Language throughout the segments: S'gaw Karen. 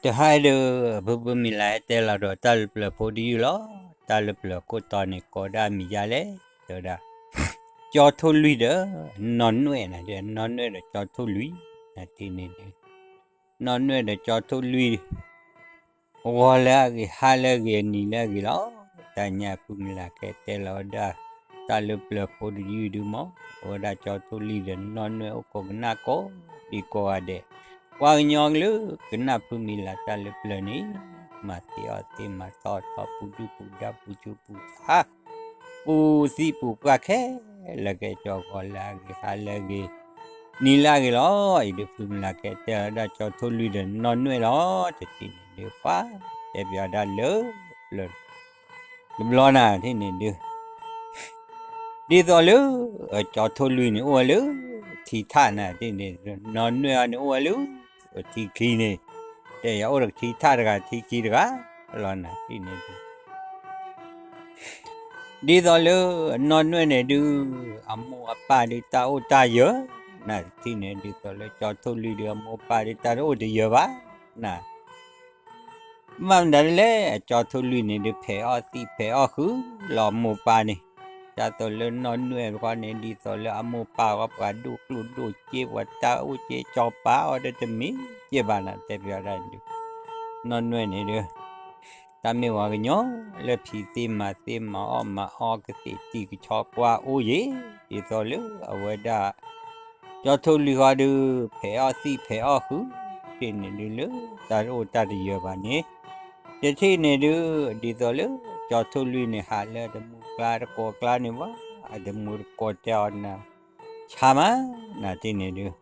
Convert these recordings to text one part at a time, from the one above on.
တဟါဒီး ဖုဖုမံၤလၤဟဲတဲလီၤဒီးတၢ်လၢပျၢၤဖိတယုၢ်လီၤ. တၢ်လၢပျၢၤခိၣ်တီန့ၣ် ကိးဒၣ်မံၤယါလဲၣ် တဲဝဲဒၣ် ကၠီထိၣ်လွံၢ်ဒီး နီၢ်နွဲၣ်နၤ, နီၢ်နွဲၣ်ဒီးကၠီထိၣ်လွံၢ် နၤတထံၣ်န့ၣ်ဒုး နီၢ်နွဲၣ်ဒီးကၠီထိၣ်လွံၢ် ဂီၤလၢအဂ့ၤ ဟါလၢအဂ့ၤ နံၤလၢအဂ့ၤလီၤ. တၢ်ညါဖုမံၤလၤကဲတဲလီၤဝဲဒၣ် တၢ်လၢပျၢၤဖိတယုၢ်ဒုးမ့ၢ် အဝဲဒၣ်ကၠီထိၣ်လွံၢ်ဒီးနီၢ်နွဲၣ်အိၣ်ကိးကနၣ်ကိးဒံကိးဂၤဒဲး, ပှၤကညီကလုာ်ကနၣ်ဖုမံၤလၤတၢ်လၢပျၢၤန့ၣ် မၤသ့အီၣ်သ့ မၤတီၢ်အီၣ်တီၢ် ပူၤဒုၣ်ပူၤဒါ ပူၤဆူးပူၤဆါ ပူၤသံပူၤပှၢ်ခဲလၢာ် ကဲကၠီဂီၤလၢအဂ့ၤ ဟါလၢအဂ့ၤ နံၤလၢအဂ့ၤလီၤ. အံၤဒုးဖုမံၤလၤကဲတဲလီၤဝဲဒၣ်ကၠီထိၣ်လွံၢ်ဒီးနီၢ်နွဲၣ်လီၤ. တထံၣ်န့ၣ်ဒုးပှၤ တဲပၠးဒၣ်လၢပျၢၤ တဘျီနၤတထံၣ်န့ၣ်ဒုး ဒ်သိးလၢ ကၠီထိၣ်လွံၢ်န့ၣ်အိၣ်ဝဲလၢ ထံထၣ်နၤတထံၣ်န့ၣ် နီၢ်နွဲၣ်အီၤန့ၣ်အိၣ်ဝဲလၢ ထံခံန့ၣ် တဲယၤအိၣ်ဒီးထံထၣ်တဂၤ ထံခံတဂၤလီၤ နၤတထံၣ်န့ၣ်ဒုး ဒ်သိးလၢ နီၢ်နွဲၣ်န့ၣ်ဒုး အမိၢ်အပၢ်ဒုးတၢ်အိၣ်တၢ်ယၢၤ နၤတထံၣ်န့ၣ် ဒ်သိးလၢကၠီထိၣ်လွံၢ်ဒုး အမိၢ်အပၢ်ဒုးတၢ်တအိၣ်တယၢၤဘၣ် နၤ ဘၣ်မနုၤလဲၣ် အကၠီထိၣ်လွံၢ်န့ၣ်ဒုး ဖဲးအီၣ်သံၣ်ဖဲးအီၣ်ဃုာ်လီၤအမိၢ်ပၢ်န့ၣ်, ဒ်သိးလၢနီၢ်နွဲၣ်တခီန့ၣ် ဒ်သိးလၢအမိၢ်ပၢ်အဂီၢ် ပှၤဒိၣ်ကျိၣ်ဒိၣ်စ့ ပှၤတၢ်အိၣ်စ့ကၠီပာ်အီၤဒီးတမ့ၢ်က့ဘၣ်နၤ တဲပၠးဒၣ်ဒုး, နီၢ်နွဲၣ်န့ၣ်ဒုး တၢ်မ့ၢ်ပှၤကညီလၢဖံးသ့မၤသ့ မၤအီၣ်မၤအီကသ့ၣ်တံၢ်ကဆီကွၢ်အိၣ်ယံၤ, ဒ်သိးလၢအဝဲဒၣ် ကၠီထိၣ်လွံၢ်ဃီဒုး ဖဲးအီၣ်သံၣ်ဖဲးအီၣ်ဃုာ် တထံၣ်န့ၣ်ဒုးလၢ တၢ်တအိၣ်တၢ်တယၢၤဘၣ်န့ၣ်, တထံၣ်န့ၣ်ဒုး ဒ်သိးလၢ ကၠီထိၣ်လွံၢ်န့ၣ် ဟးလၢတမူကျါတကိးကျါန့ၣ်ဘၣ်, အတမူတကိးတဲအီၤနၤ, ဆါမး, နၤတထံၣ်န့ၣ်ဒုး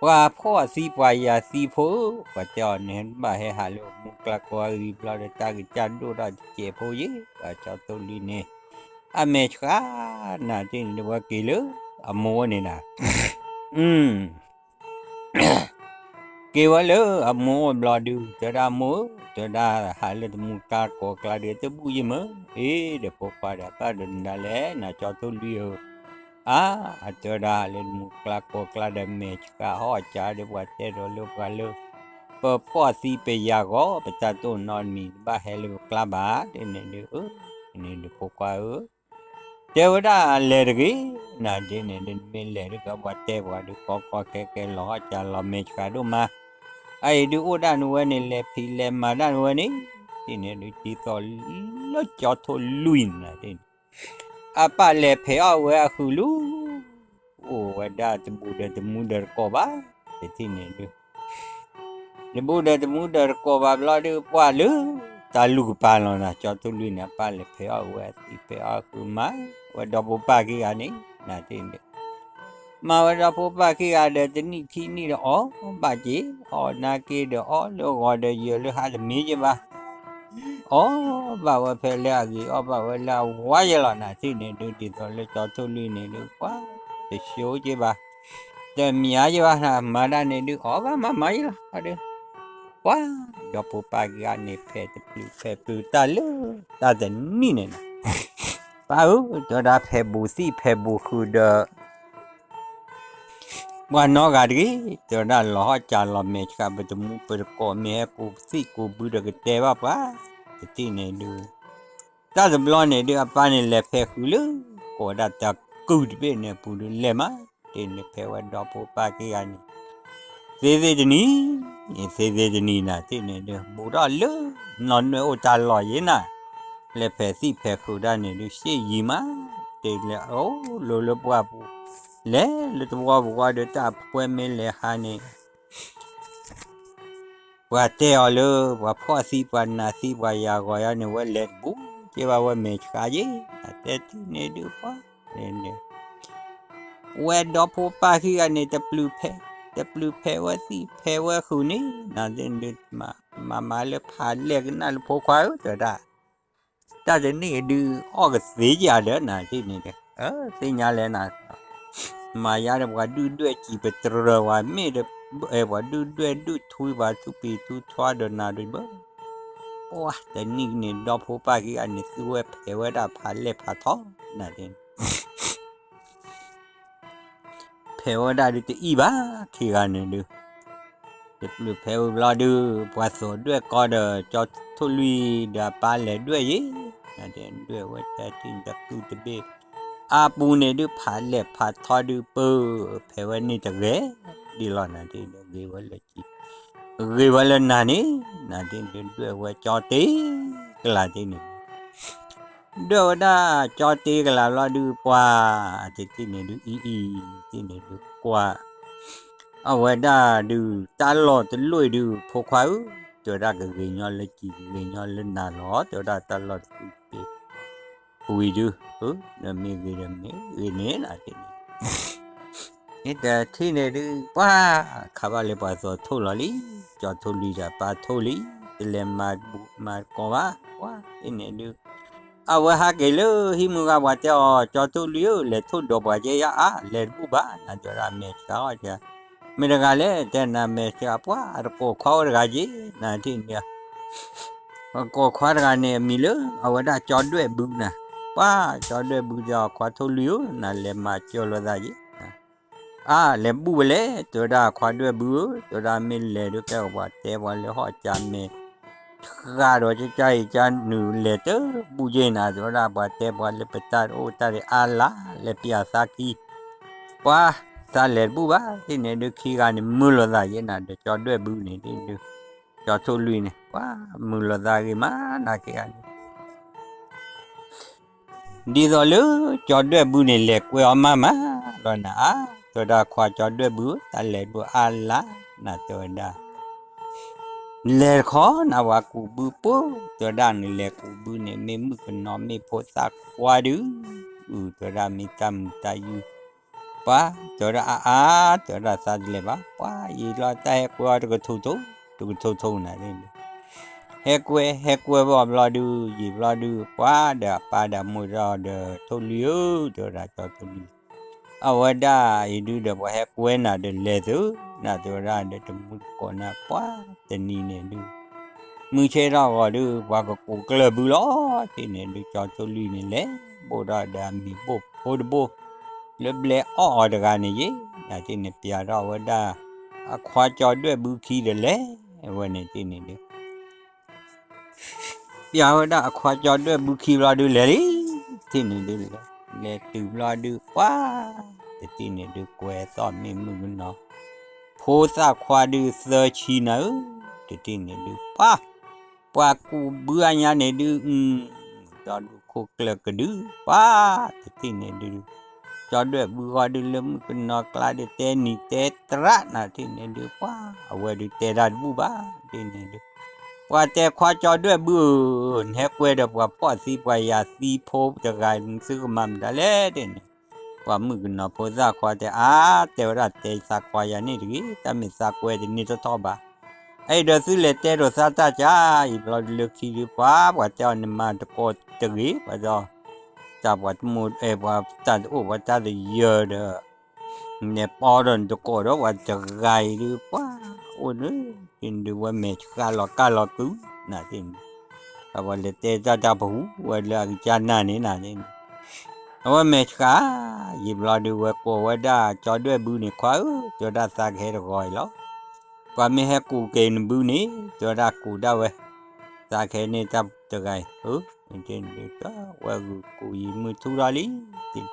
ပှၤဖှီၣ်သံပှၤယၤသံဖိဧၢ, ပှၤတဲအီၤန့ၣ် ဘၣ်ဟဲဟးလၢမူကျါကိးအဂံၢ်ဘျီဒီး တၢ်ကစၢ်ဒိၣ်ထီၣ်တစဲးဖိယံၤ, ပှၤကၠီထိၣ်လွံၢ်န့ၣ် အမဲာ်ဆှး, နၤတထံၣ်န့ၣ်ဒုး ဝဲက့ၤလၢအမိၢ်န့ၣ်နၤ က့ၤဝဲလၢအမိၢ်အိၣ်ဘျီဒုး တဲဒၣ်မိၢ်ဧၢ, တဲဒၣ်ဟးလၢတမူကျါကိးကျါဒုး တဘူၣ်ယံၤမၢ, အ့ ဒီးဖိခွါဒီး ဘၣ်ဒီးနၤလဲၣ် နၤကၠီထိၣ်လွံၢ်ဧၢ, အါ, အတဲဒၣ်ဟးလၢတမူကျါကိးကျါဒီး မဲာ်ဆှးဟီၣ်ကၢ်ဒီး ပှၤတဲဒီးလၢပှၤလၢ ပဖှီၣ်သံပယၤဂီၤ ပတၢ်တိၢ်နီတမံၤ တဘၣ်ဟဲလၢပကျါဘၣ်, တထံၣ်န့ၣ်ဒုး အၢ, န့ၣ်ဒုးဖိခွါဧၢ တဲဝဲဒၣ်လဲၤတဂ့ၤ, နၤတထံၣ်န့ၣ်ဒုး နမ့ၢ်လဲၤဒုးကဘၣ်တဲပှၤဒုး ကီကီခဲခဲလီၤဟီၣ်ကၢ်လီၤမဲာ်ဆှးဒိၣ်မး, အအံၤဒုးအိၣ်ဒၣ်နဝဲန့ၣ် လဲၤဖံးလဲၤမၤဒၣ်နဝဲန့ၣ်, တထံၣ်န့ၣ်ဒုး ဒ်သိးလၢကၠီထိၣ်လွံၢ်နၤတထံၣ်န့ၣ် အပၢ်လဲၤဖဲးအီၣ်ဝဲအဃုာ်လၢ အိၣ်ဝဲဒၣ်တဘူးဒီးတမူဒီးတကိးဘၣ်, တထံၣ်န့ၣ်ဒုး တဘူးဒီးတမူဒီးတကိးဘၣ်ဘျီဒုး ပှၤလၢ တၢ်လူၢ်ကပၤလီၤနၤ ကၠီထိၣ်လွံၢ်န့ၣ် အပၢ်လဲၤဖဲးအီၣ်ဝဲအသံၣ်ဖဲးအီၣ်အဃုာ် မၤဝဲဒီဖိပၢ်ခံဂၤန့ၣ် နၤတထံၣ်န့ၣ်ဒုး မၤဝဲဒီဖိပၢ်ခံဂၤဒီး တနံၣ်ခံနံၣ်ဒီးအီၣ်ဘၣ်က့ၤ, အီၣ်နာ်က့ဒီးအီၣ်လၢဂီၤဒီးယၢၤလၢဟါတမ့ၢ်က့ဘၣ်, အီၣ်ဘၣ်ဝဲဖဲလၢအဂ့ၤ အီၣ်ဘၣ်ဝဲလၢအဝါယဲလီၤ နၤတထံၣ်န့ၣ်ဒုး ဒ်သိးလၢကၠီထိၣ်လွံၢ်န့ၣ်ဒုး ပှၤ တဆိက့ဘၣ်, တမၤယဲဘၣ် မၤဒၣ်န့ၣ်ဒုး အီၣ်ဘၣ်မၤမၤယဲလီၤ ဒုး ပှၤ ဒီဖိပၢ်ခံဂၤန့ၣ် ဖဲးတပျုာ်ဖဲးပျုာ်တၢ်လၢ တၢ်တနံၣ်န့ၣ်နၤ, ပၢ်ဧၢ တဲဝဲဒၣ်ဖဲးဘူးသံၣ်ဖဲးဘူးဃုာ်ဒီး ပှၤနီတဂၤတဂ့ၤ, တဲဝဲဒၣ်လီၤဟီၣ်ကၢ်လီၤမဲာ်ဆှး ပတမူပတကိး မ့ၢ်ဟဲကူးသံၣ်ကူးဘုဒီးကတဲဘၣ်ပှၤ, တထံၣ်န့ၣ်ဒုး တၢ်တဘျီန့ၣ်ဒုး အပၢ်န့ၣ်လဲၤဖဲးဃုာ်လၢ ကိးဝဲဒၣ်တၢ်ကုၢ်တဘ့ၣ်န့ၣ်အပူၤဒုး လဲၤမး, တထံၣ်န့ၣ်ဖဲးဝဲဒီဖိပၢ်ခံဂၤန့ၣ် သ့သ့တနံၤ, သ့သ့တနံၤနၤ တထံၣ်န့ၣ်ဒုး ဘူးထီၣ်လၢ နီၢ်နွဲၣ်အိၣ်တၢ်လီၢ်ယဲနၤ, လဲၤဖဲးသံၣ်ဖဲးဃုာ်တၢ်န့ၣ်ဒုး ရှ့ယံၤမး, တလဲၤအိၣ်လၢလၢပှၢ်ပူၤ, လဲၤလၢတဝီပူၤဝံၤဒီး တၢ်အပှဲၤမ့ၢ်လဲၤဟးန့ၣ် ပှၤတဲအီၤလၢ ပှၤဖှီၣ်သံ ပှၤနာ်သံ ပှၤယၤဂီၤယါန့ၣ် ဝဲလဲၤတဘူး, ကဲဘၣ်ဝဲမဲာ်ဆှးယဲ, အတဲတထံၣ်န့ၣ်ဒုးပှၤ, ဝဲဒီဖိပၢ်ခံဂၤန့ၣ် တပျုာ်ဖဲး, တပျုာ်ဖဲးဝဲသံၣ်ဖဲးဝဲဃုာ်န့ၣ်, နၤဒုး မၤမၤလၢဖးလဲၢ်ကနၣ်လၢဖိခွါဧၢ တဲဝဲဒၣ် တၢ်တနံၣ်ဒုး အီၣ်ကသ့ယၤဒီးနၤတထံၣ်န့ၣ်ဒီး, သ့ၣ်ညါလဲၣ်နၤ, မၤယါဒီးပှၤဒုၣ်ဒွဲၣ်စံာ်ပတြၢၤ ပှၤမ့ၢ်ဒီး ပှၤဒုၣ်ဒွဲၣ်ဒုၣ်ထွံ ပှၤသူၣ်ပံၤသူၣ်ထွါဒီးနၤဒုးဘၣ်, ပှၤတနံၣ်န့ၣ် ဒီဖိပၢ်ခံဂၤန့ၣ် သုဝဲဖဲးဝဲဒၣ်ဖးလဲၢ်ဖးထီ နၤတထံၣ်န့ၣ် ဖဲးဝဲဒၣ်ဒုးတအံၣ်ဘၣ် ခံဂၤန့ၣ်ဒုး, တ တပျုာ်ဖဲဝံၤဘျီဒုး ပှၤသိးဒွဲၣ်ကီဒီး ကၠီထိၣ်လွံၢ်ဒီးအပၢ်လဲၤဒွဲၣ်ယဲ, နဒွဲၣ်ဝဲတၢ်ထံၣ်တကုၢ်တဘ့ၣ် အါပူၤန့ၣ်ဒုး ဖးလဲၢ်ဖးထီဒုး ပၢဖဲဝဲန့ၣ်တဂဲၤဒ်လီၤ နဒုးဂ့ၤဝဲလၢကံ ဂ့ၤဝဲလၢနၤန့ၣ် နဒုးဒွဲၣ်ဝဲကၠီတ့ကလးတ့န့ၣ် ဒွဲၣ်ဝဲဒၣ်ကၠီတ့ကလးဘျီဒုး ပှၤတထံၣ်န့ၣ်ဒုး အံၤအံၤတထံၣ်န့ၣ်ဒုး ကွၢ် အဝဲဒၣ်ဒုး တၢ်လီၢ်တလိၣ်အံၤဒုး ဖိခွါဧၢ, တဲဝဲဒၣ်ကဂ့ၤညီလၢကံ ကဂ့ၤညီလၢနၤလီၤ တဲဝဲဒၣ်တၢ်လီၢ်တဖုတဘ့ၣ် ဝံၤဒုး မ့ၢ်ဂ့ၤဒီးမ့ၢ်ဂ့ၤန့ၣ်နတထံၣ်န့ၣ် နတထံၣ်န့ၣ်ဒုး ပှၤခးဘၣ်လၢပှၤသိးထိၣ်လီၤလံ, ကၠီထိၣ်လွံၢ်ဒီးပၢ်ထိၣ်လံ, တလဲၤမၤဘူၣ်မၤကီဘၣ် ပှၤတထံၣ်န့ၣ်ဒုး အဝဲဟးက့ၤလၢဟံၣ်မုၢ်ဂၤ ပှၤတဲအီၤ ကၠီထိၣ်လွံၢ်ဧၢ လဲၤထိၣ်ဒိးပှၤကဲယါအါ လဲၤတဘူၣ်ဘၣ် နတဲဝဲဒၣ်မဲာ်ဆှးအီၣ်ကဲ မ့ၢ်တဂၤလဲၣ် တဲနၤမဲာ်ဆှး ပှၤတကိးခွါအိၣ်တဂၤက့ၤ နတထံၣ်န့ၣ် ကိးခွါတဂၤန့ၣ် အမံၤလၢအဝဲဒၣ်ကၠီဒွဲၣ်ဘုနၤ, ပှၤကၠီဒွဲၣ်ဘုတဲအီၤ ခွါထိၣ်လွံၢ်ဧၢ နလဲၤမၤစၢၤလိာ်သးယဲ, အါ လဲၤဘူၣ်ဝဲလဲၣ် တဲဝဲဒၣ်ခွါဒွဲၣ်ဘုဧၢ တဲဝဲဒၣ်မ့ၢ်လဲၤဒုးကဲပှၤတဲပှၤလၢဟီၣ်ကၠၢ်မဲာ် ဃးဒီးကၠၢ်ကၠၢ်နုာ်လဲၤတဘူၣ်ယဲနၤ တဲဝဲဒၣ်ပှၤတဲပှၤလၢပတၢ်အိၣ်တၢ်ဒံးအါလါ လဲၤပျးသးခံ ပှၤသးလဲၤတဘူၣ်ဘၣ် တထံၣ်န့ၣ်ဒုးခံဂၤန့ၣ် မုာ်လိာ်သးယဲနၤ ဒီးကၠီဒွဲၣ်ဘုန့ၣ်ဒုး ကၠီထိၣ်လွံၢ်န့ၣ် ပှၤမုာ်လိာ်သးဂ့ၤမးနၤခံဂၤန့ၣ် ဒ်သိးလၢကၠီဒွဲၣ်ဘုန့ၣ် လဲၤကွဲအီၤမးမးလီၤနၤဧါ, တဲဝဲဒၣ်ခွါကၠီဒွဲၣ်ဘုဧၢ တၢ်လဲၤတဘူၣ်အါလါ နတဲဝဲဒၣ် လဲၤတခီနၤ ပှၤကူးဘုပှၢ် တဲဝဲဒၣ်န့ၣ် လဲၤကူးဘုန့ၣ် မ့ၢ်မုၣ်ကနီၤမ့ၢ်ဖိသၣ်ခွါဒုး တဲဝဲဒၣ်မ့ၢ်တၢ်မုာ်တၢ်ယုၢ် ပှၤ တဲဝဲဒၣ်အါအါ တဲဝဲဒၣ်သးတလဲၤဘၣ် ပှၤယံာ်လီၤတၢ်ဟဲကွဲအီၤတကထိၣ်ထိၣ် တကထိၣ်ထိၣ်နၤ ဟဲကွဲ ဟဲကွဲဘၣ်ဘျီဒုး ယံာ်ဘျီဒုး ပှၤဒီးအပၢ်ဒီးမိၢ်ဒီး ထိၣ်လွံၢ်ဧၢ တဲဝဲဒၣ်ကၠီထိၣ်လွံၢ် အဝဲဒၣ်အံၤဒုးဒီး ပှၤဟဲကွဲနၤဒီးလဲၤသု နတဲဝဲဒၣ်ဒီးတမူတကိးနၤ ပှၤတနံၤန့ၣ်ဒုး မုၢ်ဆ့ၣ်ထီၣ်ဂီၤဒုး ပှၤကကူးကျၢၢ်ဘုလီၤ တထံၣ်န့ၣ်ဒုး ကၠီထိၣ်လွံၢ်န့ၣ်လဲၤ ဘိၣ်ထီၣ်ဒီးအမံၤဘိၣ်ဖိတဘိ လၢဘျဲအီၣ်အီၤတဂၤန့ၣ်ယဲ နတထံၣ်န့ၣ် ပျးထီၣ်ဝဲဒၣ် အခွါကၠီဒွဲၣ်ဘုခံဒီးလဲၤ အဝဲန့ၣ်တထံၣ်န့ၣ်ဒုး ပျးဝဲဒၣ်အခွါကၠီဒွဲၣ်ဘုခံဘျီဒုးလဲၤလံ တထံၣ်န့ၣ်ဒုး လဲၤတုၤဘျီဒုး ပှၤ တထံၣ်န့ၣ်ဒုး ကွဲးသီၣ်မ့ၢ်မုၣ်ကနီၤ ဖိသၣ်ခွါဒုးသၢဆံနၤဧၢ တထံၣ်န့ၣ်ဒုး ပှၤ ပှၤကူးဘုအညါန့ၣ်ဒုး အ ဒီးဒုးခိၣ်ကျၢၢ်ကဒု ပှၤ တထံၣ်န့ၣ်ဒုး ကၠီဒွဲၣ်ဘုဂီၢ်ဒုးလၢမုၣ်ကနီၤကျါဒုး တဲနံၤတဲတြးနၤ တထံၣ်န့ၣ်ဒုး ပှၤအဝဲဒုးတဲတၢ်တဘူၣ်ဘၣ် တထံၣ်န့ၣ်ဒုး ပှၤတဲခွါကၠီဒွဲၣ်ဘုဧၢ နဟဲကွဲဒီးပှၤဖှီၣ်သံပှၤယာ်သံဖိတဂၤ သုကမၤမတၤလဲၣ် တထံၣ်န့ၣ် ပှၤမုၣ်ကနီၤဖိသၣ်ခွါတဲအါ တဲဝဲဒၣ်တဲသးခွါယၤန့ၣ်တဂ့ၤ တၢ်မ့ၢ်သးကွဲတန့ၢ်ထီၣ်ထီၣ်ဘၣ် အဲၣ်ဒိးသုလဲၤတဲဒိးသးတၢ်ကါ အံၤဘျီဒုးလၢခံဒုး ပှၤ ပှၤတဲအီၤန့ၣ်မၤတကိးတဂ့ၤ ပှၤဒီး တၢ်ပှၤတမိၢ်အဲၣ်ပှၤတၢ်တအိၣ်ပှၤတၢ်တယၢၤဒီး နဲၣ်ပီဒီးနတကိးဒီးပှၤတဂၤအံၤဒုး ပှၤ အိၣ်န့ၣ် တထံၣ်န့ၣ်ဒုး ဝဲမဲာ်ဆှးလီၤကၢ်လီၤကုၤ နတထံၣ်န့ၣ် အဝဲလဲၤတဲတၢ်တၢ်ပဟူဝဲလၢအကစၢ်နၢ်န့ၣ် နတထံၣ်န့ၣ် အဝဲမဲာ်ဆှး ယံာ်ဘျီဒုးဝဲကိးဝဲဒၣ်ကၠီဒွဲၣ်ဘုန့ၣ် ခွါဧၢ တဲဝဲဒၣ်သးကဟဲတဂီၤအံၤလီၤ ပှၤမ့ၢ်ဟဲကူးက့ၤနဘုန့ၣ် တဲဝဲဒၣ်ကူးဒၣ်ဝဲ သးကဟဲန့ၢ်တၢ်တဂၤအံၤ အၢ နတထံၣ်န့ၣ်ဒုး ဝဲဂုာ်ကူးယံာ်မုၢ်ထူၣ်ထီၣ်လံ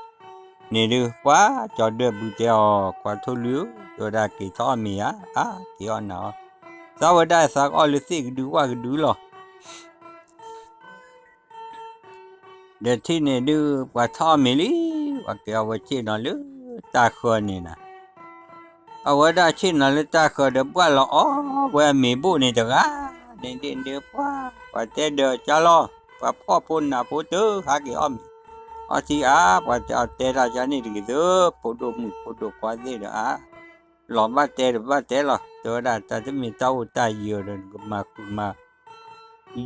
န့ၣ်ဒုး ပှၤကၠီဒွဲၣ်ဘုတဲအီၤ ခွါထိၣ်လွံၢ်ဧၢ တဲဝဲဒၣ်က့ၤထီၣ်အီၣ်မ့ၤဧါ အါ က့ၤအီၣ်နၤအီၤ သးဝဲဒၣ်သးကအီၣ်လၢသ့ၣ်ကဒုဝၣ်ကဒုလီၤ ဒီးတထံၣ်န့ၣ်ဒုး ပှၤထီၣ်အီၣ်မ့ၤလံ ပှၤက့ၤအီၣ်ဝဲဆ့ၣ်နီၤလၢတၢ်ဃၢၤန့ၣ်နၤ အဝဲဒၣ်ဆ့ၣ်နီၤလၢတၢ်ဃၢၤဒီး ဘၣ်လီၤအီၣ်ဝဲအမ့ၤဘိၣ်န့ၣ်တဂၤ န့ၣ်ဒုး ပှၤ ပှၤတဲဒီးကၢ်လီၤ ပှၤဖှီၣ်ဖိနးဖိတဟးက့ၤအီၣ်မ့ၤ အီထံအါ ပှၤတဲအီၤတဲတၢ်ကါန့ၣ်တဂ့ၤသု ဖိဒိၣ်မုၣ်ဖိဒိၣ်ခွါသ့ၣ်ဒီးအါ လီၤဘၣ်တဲဒီးဘၣ်တဲလီၤ တဲဝဲဒၣ်တၢ်တမ့ၢ်တၢ်အိၣ်တၢ်ယၢၤဒီး နကမၤဃုာ်မၤ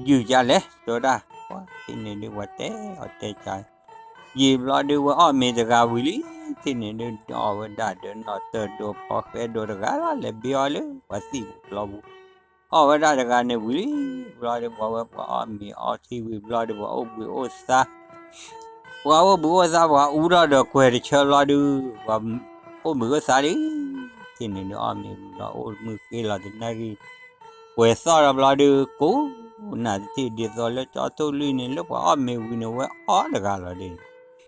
ယုၢ်ကါလဲၣ် တဲဝဲဒၣ် ပှၤတထံၣ်န့ၣ်ဒုး ပှၤတဲအီၤတဲကါ ယံာ်ဘျီဒုး ဝဲအီၣ်မ့ၤတဂၤဝံၤလံ တထံၣ်န့ၣ်ဒုး အီၣ်ဝဲဒၣ်ဒီးနီၢ်တၢၢ်ဒိဖီဃဲဒိတဂၤလီၤ လဲၤဘ့အီၤလၢပှၤသံၣ်ပူၤပျီပူၤ အီၣ်ဝဲဒၣ်တဂၤန့ၣ်ဝံၤလံ ဘျီဒုး ပှၤဝဲပှၤအီၣ်မ့ၤအီထံဝံၤဘျီဒုး ပှၤအိၣ်ဘှံးအိၣ်သါ ပှၤအိၣ်ဘှံးအိၣ်သါ ပှၤအူထီၣ်ဒီးကွဲၤတဆၢဘျီဒုး ပှၤအိၣ်ဘှံးအိၣ်သါလံ တထံၣ်န့ၣ်ဒုးအီၣ်မ့ၤဝံၤလီၤ အိၣ်မုၢ်ဃ့လီၤတနၣ်ရံၣ်, ပှဲၤသီၣ်ဒီးဘျီဒုး ကိးနၤတထံၣ် ဒ်သိးလၢကၠီထိၣ်လွံၢ်န့ၣ် လၢပှၤအီၣ်မ့ၤဝံၤန့ၣ် ဝဲအီၣ်တဂၤလီၤဒ်န့ၣ်,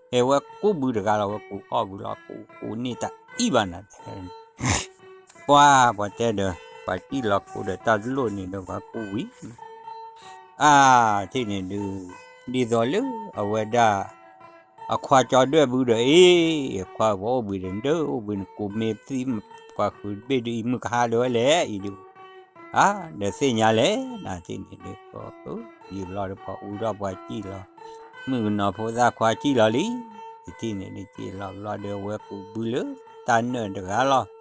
ဟဲဝဲကူးဘုတဂၤလီၤ ဝဲကူးအီၣ်ဘုလီၤ ကူးကူးန့ၢ်တၢ်အံၣ်ဘၣ်နၤ ပှၤ ပှၤတဲဒီး ပှၤစံၣ်လီၤကိးဒီးတၢ်လိၣ်န့ၣ်ဒီးပှၤကူးဝံၤ, အါ ထံၣ်န့ၣ်ဒုး ဒ်သိးလၢအဝဲဒၣ် အခွါကၠီဒွဲၣ်ဘုဒီး အ့ အခွါပှၤအိၣ်ဘှံးဒီး ဒၢအိၣ်ဘှံးန့ၣ် ကူးမ့ၢ်သံပှၤဃုာ်တဘ့ၣ်ဒုး အံၤမုၢ်ကဟါဒီးဝဲလဲၣ် အံၤဒုး, အါ ဒီးသ့ၣ်ညါလဲၣ် နၤထံၣ်န့ၣ်ဒုး ယံာ်ဘျီဒီးပှၤအူထီၣ်ပှၤစံၣ်လီၤ, မုၣ်ကနီၤဖိသၣ်ခွါစံၣ်လီၤလံ, တထံၣ်န့ၣ်ဒုး စံၣ်လီၤဘျီဒီး အဝဲကူးဘုလၢတၢ်နၢၣ်တဂၤလီၤ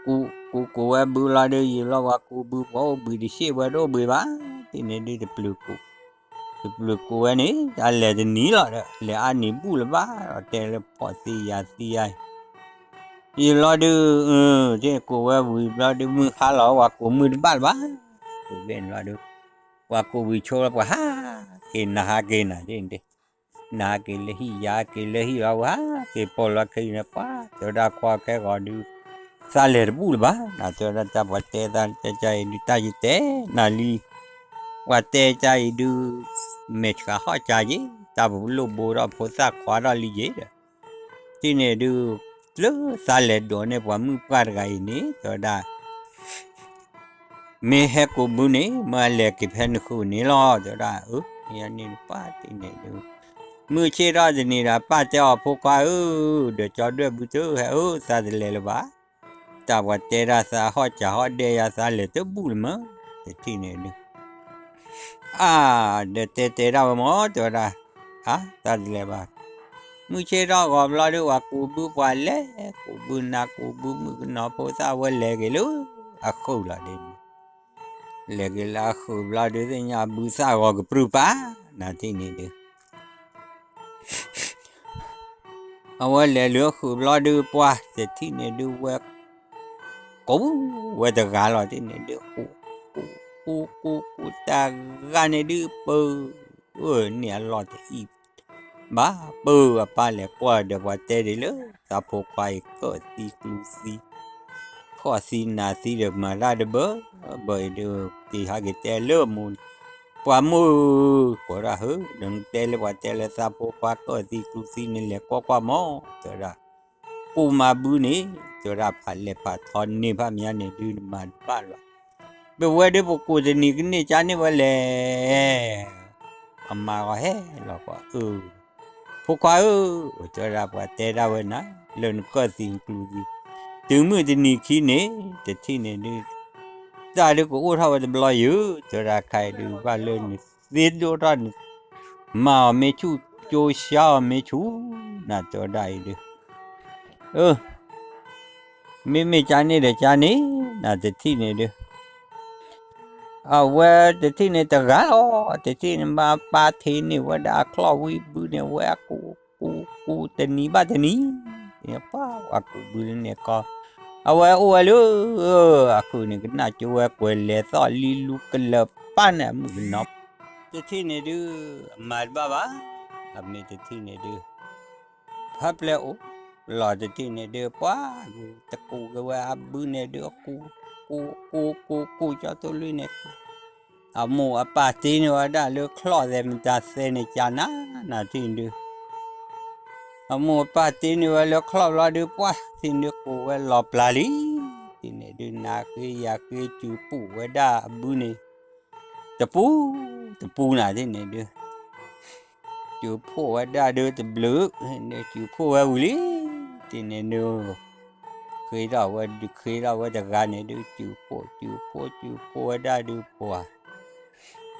ကူးကူးကူးဝဲဘုလီၤဒီး ယံာ်ဘျီပှၤကူးဘု ပှၤအိၣ်ဘှံးတရှ့ၣ်ဝဲတအိၣ်ဘှံးဘၣ်, ထံၣ်န့ၣ်ဒုး တပျုာ်ကူးဝဲန့ၣ် တၢ်လဲၤတနံၤလီၤဒီး လဲၤအါနံၤဘူၣ်လၢၤဘၣ်ဒီး တဲလၢဖီၣ်သံယာ်သံယါအံၤ, ယံာ်ဘျီဒုး ထံၣ်ကူးဝဲဝံၤဘျီဒုး မုၢ်ဟါလီၤ ပှၤကူးမုၢ်တဘၣ်လၢၤဘၣ်, ကူးဘ့ၣ်န့ၣ်ဘျီဒုး ပှၤကူးဝံၤဆိလီၤ ပှၤဟးက့ၤနၤ ဟးက့ၤနၤဒ်န့ၣ်ဒုး နၤက့ၤလၢဟံၣ် ယၤက့ၤလၢဟံၣ်လီၤ ဝဲဟးက့ၤပိာ်လီၤခဲအံၤန့ၣ် ပှၤတဲဝဲဒၣ်ခွါခဲဂီၤဒုး သးလဲၤတဘူၣ်လၢၤဘၣ် နၤတဲဝဲဒၣ် တၢ်ပှၤတဲတၢ်ကါအံၤဒုး တၢ်ယတဲနၤလံ ပှၤတဲကါအံၤဒုး မဲာ်ဆှးဟီၣ်ကါယ့ၤ တၢ်ပလိၣ်ဘိထီၣ်ဖိသၣ်ခွါထီၣ်လံယ့ၤဒီး ထံၣ်န့ၣ်ဒုး လၢသးလဲၤဒိးန့ၢ်ပှၤမုၣ်ပှၢ်တဂၤအံၤန့ၣ် တဲဝဲဒၣ် မ့ၢ်ဟဲကူးဘုန့ၣ် မ့ၢ်အလဲၤက့ၤဖဲနဃုာ်န့ၣ်လီၤ တဲဝဲဒၣ်, အၢ မ့ၢ်န့ၣ်ပၢ်ထံၣ်န့ၣ်ဒုး မုၢ်ဆ့ၣ်ထီၣ်တနံၤဒီး ပၢ်တဲအီၤဖိခွါဧၢ, ဒီးကၠီဒွဲၣ်ဘုတဟဲဧၢ သးတလဲၤလၢၤဘၣ်, တၢ်ပှၤတဲဒၣ်သးဟီၣ်စၢဟီၣ်ဒဲယၤ သးလဲၤတဘူၣ်လၢၤမး, တထံၣ်န့ၣ်ဒုး အါ ဒီးတဲတဲဒၣ်ဝဲမး တဲဝဲဒၣ်, အါ သးတလဲၤဘၣ်, မုၢ်ဆ့ၣ်ထီၣ်ဂီၤဘျီဒုး ပှၤကူးဘုပှၤလဲၤကူးဘုနၤကူးဘု မုၣ်ကနီၤဖိသၣ်ဝဲလဲၤက့ၤလၢအဃုာ်လီၤဒ်န့ၣ်, လဲၤက့ၤလၢအဃုာ်ဘျီဒုး သ့ၣ်ညါဘုသၣ်ဂီၤကပြုၢ်ပၢ် နၤထံၣ်န့ၣ်ဒုး အဝဲလဲၤလၢအဃုာ်ဘျီဒုး ပှၤတထံၣ်န့ၣ်ဒုးဝဲ ကူးဝဲတဂၤလီၤ တထံၣ်န့ၣ်ဒုး ကူး ကူး ကူး ကူး ကူး တဂၤန့ၣ်ဒုး ပၢ န့ၢ်အလီၢ်တအံၣ်ဘၣ် ပၢ အပၢ်လဲၤကွၢ်ဒီး ပှၤတဲဒ်လၢသးဖိခွါအံၤကၢၣ်သံကျူသံ ဖှီၣ်သံနးသံဒီး မၤတၢ်တဘၢဘၢအံၤဒုး က့ၤဟဲက့ၤတဲလၢမိၢ် ပှၤမိၢ်ဧၢ ကိးဒၣ်ဧၢ ဒီးနတဲလၢပှၤတဲလၢသးဖိခွါကၢၣ်သံကျူသံန့ၣ် လဲၤကွၢ်ကွၢ်မး တဲဝဲဒၣ် ကူးမၤဘုန့ၣ် တဲဝဲဒၣ် ဖးလဲၢ်ဖးထီန့ၢ်ဖးမးန့ၣ်ဒုး နမၤတဘၣ်လၢၤဘၣ် ပဝဲဒၣ်ပကူးတနံၤကန့ၢ်ကါန့ၢ်ဝဲလဲၣ် အမါဂီၤဟဲလီၤကွၢ်အၢ ဖိခွါဧၢ, တဲဝဲဒၣ်ပှၤတဲဒၣ်ဝဲနၤ လၢနကၢၣ်သံနကျူသံ, တုၤမုၢ်တနံၤခံန့ၣ် တထံၣ်န့ၣ်ဒုး တၢ်ဒုးကအိၣ်ထီၣ်ဝဲတဘျီယုၤ, တဲဝဲဒၣ်ခါအံၤဒုး ဘၣ်လၢနသ့ဒိၣ်ထီၣ်န့ၣ် မၤအီၤမ့ၢ်ဆူၣ် ကၠိဆါအီၤမ့ၢ်ဆူၣ်, နၤတဲဝဲဒၣ်အံၤဒုး မ့မ့ၢ်ကါန့ၣ်ဒီးကါန့ၣ် နၤတထံၣ်န့ၣ်ဒုး အဝဲတထံၣ်န့ၣ်တဂၤလီၤ, တထံၣ်န့ၣ်မၤပာ်ထံးန့ၢ်ဝဲဒၣ်အချီၣ်ဝံဘုန့ၣ် အဝဲအကူး ကူး ကူးတနံၤဘၣ်တနံၤ, ပှၤကူးဘုန့ၣ်ကီ အဝဲအိၣ်ဝဲလၢ အဃုာ်န့ၣ် ကနၣ်ကၠိဝဲကွဲးလဲၤသီၣ်လံလူကလၢာ်ပၢ်န့ၣ် အမုၣ်ကနီၤ တထံၣ်န့ၣ်ဒုး အမၤတဘၣ်ဘၣ်, အမ့ၢ်တထံၣ်န့ၣ်ဒုး ဖးပျဲၢ်အိၣ်လီၤ တထံၣ်န့ၣ်ဒုး ပှၤတကူးက့ၤဝဲအဘုန့ၣ်ဒုး အကူး ကူး ကူး ကူး ကူး ကၠီထိၣ်လွံၢ်န့ၣ် အမိၢ်အပၢ်တ့န့ၢ်ဝဲဒၣ်လၢချီၣ်သဲး မတၤသဲန့ၣ်ကနၤ နၤထံၣ်န့ၣ်ဒုး အမိၢ်အပၢ်တ့န့ၢ်ဝဲလၢချီၣ်ဘျီဒုး ပှၤထံၣ်န့ၣ်ဒုး ကူးဝဲလီၤပျၢ်လံ, ထံၣ်န့ၣ်ဒုး နၤဃ့ယၤဃ့ စုပူးဝဲဒၣ်အဘုန့ၣ် တပူၤ တပူၤနၤထံၣ်န့ၣ်ဒုး စုဖှိၣ်ဝဲဒၣ်ဒုးတဘျုး, စုဖှိၣ်ဝဲဝံၤလံ, ထံၣ်န့ၣ်ဒုး ဃ့ထီၣ်ဝဲဒုး ဃ့ထီၣ်ဝဲတဂၤန့ၣ်ဒုး စုဖှိၣ် စုဖှိၣ် စုဖှိၣ်ဝဲဒၣ်ဒုးပှၤ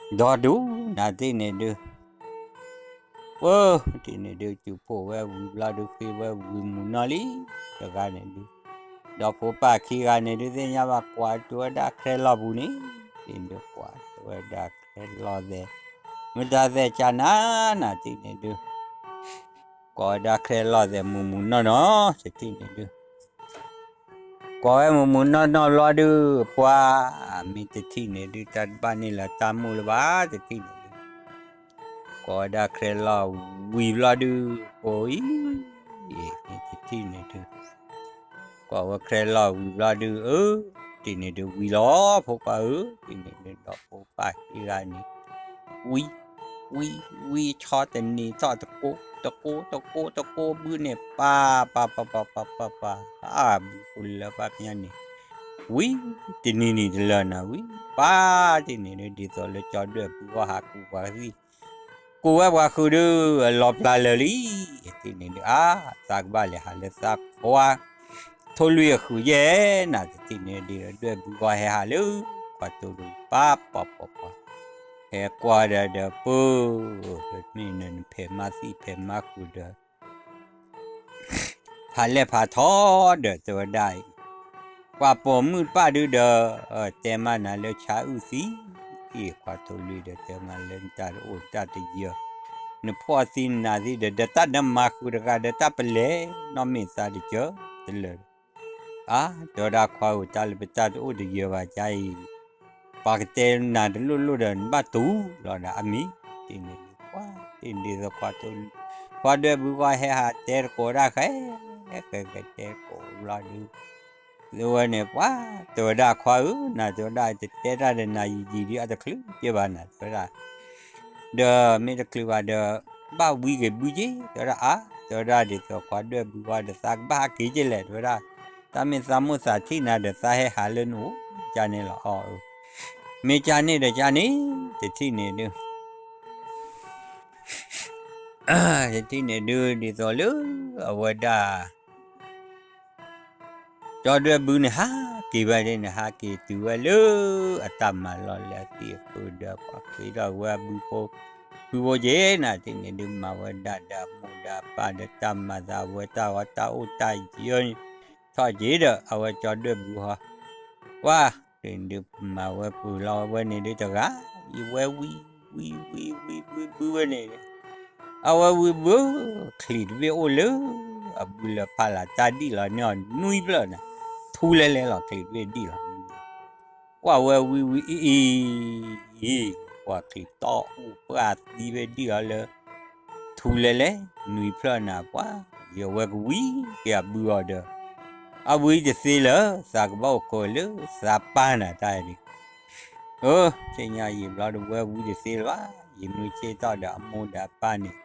ဒီဒူၣ် နၤထံၣ်န့ၣ်ဒုး ပှၤ ထံၣ်န့ၣ်ဒုး စုဖှိၣ်ဝဲဝံၤဘျီဒုး ဃ့ဝဲဝံၤမုၢ်နီၢ်လံ, တဂၤန့ၣ်ဒုး ဒီးဖိပၢ်ခံဂၤန့ၣ်ဒုး သ့ၣ်ညါဘၣ်ကွၢ်တုၤဝဲဒၣ်ချဲလီၢ်ပူၤန့ၣ်, ထံၣ်န့ၣ်ဒုးကွၢ်တုၤဝဲဒၣ်ချဲလီၢ်သဲး, မတၤသဲးကနၤ နၤထံၣ်န့ၣ်ဒုး ကွၢ်ဝဲဒၣ်ချဲလီၢ်သဲးမုၢ်မုၢ်နီၢ်နီၢ် တထံၣ်န့ၣ်ဒုး ကွၢ်ဝဲမုၢ်မုၢ်နီၢ်နီၢ်ဘျီဒုး ပှၤ မ့ၢ်တထံၣ်န့ၣ်ဒုး တၢ်တဘၣ်န့ၢ်လၢတၢ်မိၣ်လၢၤဘၣ် တထံၣ်န့ၣ်ဒုး ကွၢ်ဝဲဒၣ်ချဲလီၢ်ဝံၤဘျီဒုး ပှၤအံၤ မ့ၢ်တထံၣ်န့ၣ်ဒုး ကွၢ်ဝဲခြဲလီၤဝံၤဘျီဒုး အၢ တထံၣ်န့ၣ်ဒုးဝံၤလီၤ ဖိခွါဧၢ, တထံၣ်န့ၣ်ဒုး ဒီးဖိပၢ်ခံဂၤန့ၣ် ဝံ ဝံ ဝံ ဆီတနံၤထီၣ်တကိး တကိး တကိး တကိးဘုန့ၣ် ပၢ် ပၢ် ပၢ် ပၢ် ပၢ် ပၢ် ပၢ် အါ ဘုဖိလၢပၢ်ဖဲညါန့ၣ် ဝံ တနံၤနံၤတလၢာ်နၤဝံၤ ပၢ် တထံၣ်န့ၣ်ဒုး ဒ်သိးလၢကၠီဒွဲၣ်ဘုဂီၢ်ဟးကူးပှၤကသံၣ် ကူးဝဲပှၤဃုာ်ဒုး အလီၤပျၢ်လၢာ်လံ, တထံၣ်န့ၣ်ဒုး အါ သးကဘၣ်လဲၤဟးလၢသးခွါ ထိၣ်လွံၢ်အဃုာ်ယဲၢ်နၤ, တထံၣ်န့ၣ်ဒုး ဒွဲၣ်ဘုဂီၢ်ဟဲဟးလၢ ခွါထိၣ်လွံၢ် ပၢ် ပၢ် ပၢ် ပၢ် ဟဲကွၢ်ဒီးဒီးပၢၢ် မ့ၢ်နဖဲးမါသံၣ်ဖဲးမါဃုာ်ဒီး ဖးလဲၢ်ဖးထီဒီးတဲဝဲဒၣ်အံၤ, ကွၢ်ပိာ်မုၣ်တဖၣ်ဒုးဒီး တဲမးနၤလၢဆါအုၣ်သံ, အ့ၣ် ခွါထိၣ်လွံၢ်ဒီးတဲမးလၢနတၢ်တအိၣ်တၢ်တယၢၤ, နဖှီၣ်သံနနၢ်သံဒီး ဒီးတၢ်နမၤဃုာ်တဂၤဒီးတၢ်ပလဲၤနီၢ်မ့ၢ်သးတကၢၤ တလၢာ် အါ တဲဝဲဒၣ်ခွါဧၢ တၢ်လၢပတၢ်တအိၣ်တယၢၤဘၣ်ကါအံၤ, ပှၤကတဲနၤတလိၣ်လိၣ်ဒီးနဘၣ်တူၢ်လီၤဒီးအမံၤ, တထံၣ်န့ၣ်ဒုး ပှၤတထံၣ်န့ၣ်ဒုးသိးခွါထိၣ်လွံၢ်, ခွါဒွဲၣ်ဘုဂီၢ်ဟဲဟးတဲတကိးဒၣ်ဃဲ ဃဲဃဲတဲတကိးဘျီဒုး ဝဲန့ၣ် ပှၤတဲဝဲဒၣ်ခွါဧၢ နၤတဲဝဲဒၣ်တဲတၢ်ဒီးနၤယံာ်ယံာ်ဒုးအတချုးက့ဘၣ်နၤ တဲဝဲဒၣ် ဒီးမ့ၢ်တချုးဘၣ်ဒီး ဘၣ်ဝံက့ၤဘုက့ တဲဝဲဒၣ်အါ တဲဝဲဒၣ်ဒ်သိးခွါဒွဲၣ်ဘုဂီၢ်ဒီးသးကဘၣ်ဟးက့ၤက့လဲၣ် တဲဝဲဒၣ်, တၢ်မ့ၢ်သးမိၣ်သးထံၣ်နၤဒီးသးဟဲဟးလၢနအိၣ် ကန့ၣ်လီၤအီၤဧၢ, မ့ၢ်ကန့ၣ်ဒီးကန့ၣ် တထံၣ်န့ၣ်ဒုး တထံၣ်န့ၣ်ဒုး ဒ်သိးလၢအဝဲဒၣ် ကၠီဒွဲၣ်ဘုန့ၣ်ဟးက့ၤဝဲဒၣ်န့ၣ် ဟးက့ၤတုၤဝဲလၢ အတၢ်မၤလီၢ်လၢအသံၣ်အဃုာ်ဒီး ပှၤဃ့ထီၣ်ဝဲအဘုဖိ ဘုဖိက့ၤနၤ တထံၣ်န့ၣ်ဒုး မၤဝဲဒၣ်ဒီးအမိၢ်ဒီးအပၢ်ဒီးတၢ်မၤသးဝဲတၢ်ဂီၤတၢ်အိၣ်တၢ်ယၢၤန့ၣ် ထီၣ်က့ၤဒီး အဝဲကၠီဒွဲၣ်ဘုဟီ ပှၤ တထံၣ်န့ၣ်ဒုး မၤဝဲပှဲၤလီၤဝဲန့ၣ်ဒုးတဂၤ ယဝဲဝံ ဝံ ဝံ ဝံ ဝံ ဘုဝဲန့ၣ် အဝဲဝံဘု ချံးတဘ့ၣ်အိၣ်လၢ အဘုလၢဖးလၢ် တၢ်ဒံၣ်လီၤန့ၢ်အီၤနွံဖျၢၣ်န့ၣ် ထူလဲလဲလီၤ ချံးတဘ့ၣ်ဒံၣ်လီၤ ကွၢ်ဝဲဝံဝံအံၤအံၤ ပှၤချံးတီအိၣ်ပှၢ်သံဝဲဒံၣ်လီၤလၢ ထူလဲလဲ နွံဖျၢၣ်န့ၣ် ပှၤ ယဝဲကဝံက့ၤအဘုအီၤဒီး အဝံတသ့လၢၤ သးကဘၣ်အိၣ်ခိးလၢသးပၢ်နၤတၢ်ဒုး အၢ သ့ၣ်ညါယံာ်ဘျီဒုး ဝဲဝံတသ့လၢၤဘၣ် ယမုၢ်ဆ့ၣ်ထီၣ်ဒီးအမိၢ်ဒီးအပၢ်န့ၣ်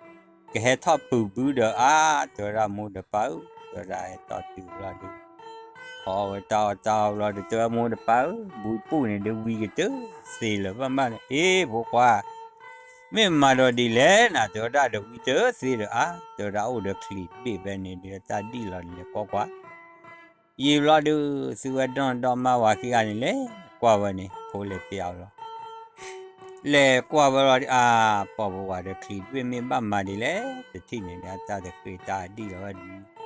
ကဟဲထီၣ်ပုၢ်ဘုဒီးအါ တဲဝဲဒၣ်မိၢ်ဒီးပၢ်ဧၢ တဲဝဲဒၣ်ဟဲထီၣ်တုၤဘျီဒုး ဖီဝဲတၢ်အီၣ်တၢ်အီဘျီဒုး တဲဝဲမိၢ်ဒီးပၢ်ဧၢ ဘုပူၣ်န့ၣ်ဒုး ဝံကတသ့လၢၤဘၣ်ဘၣ်န့ၣ် အ့ ဖိခွါ မ့ၢ်မၤဒီးဒ်လဲၣ်နၤ တဲဝဲဒၣ်ဒီးဝံတသ့ဒီးအါ တဲဝဲဒၣ်အိၣ်ဒီးချံးတဘ့ၣ်ဖဲန့ၣ်ဒုး တၢ်ဒံၣ်လီၤန့ၣ်လဲၤကွၢ်ကွၢ် ယံာ်ဘျီဒုး သုဝဲဒီနီၢ်ဒီမါဝၤခံဂၤန့ၣ်လဲၤကွၢ်ဝဲန့ၣ် ဖိလဲၤပျးအီၤလီၤ လဲၤကွၢ်ဝဲလီၤဒုး အါ ပှၤပဝၤဒီးချံးတဘ့ၣ်မ့ၢ်ဘၣ်မၤဒ်လဲၣ် တထံၣ်န့ၣ်ဒုး တၢ်တဃ့တၢ်အဒံၣ်လီၤဝဲဒုး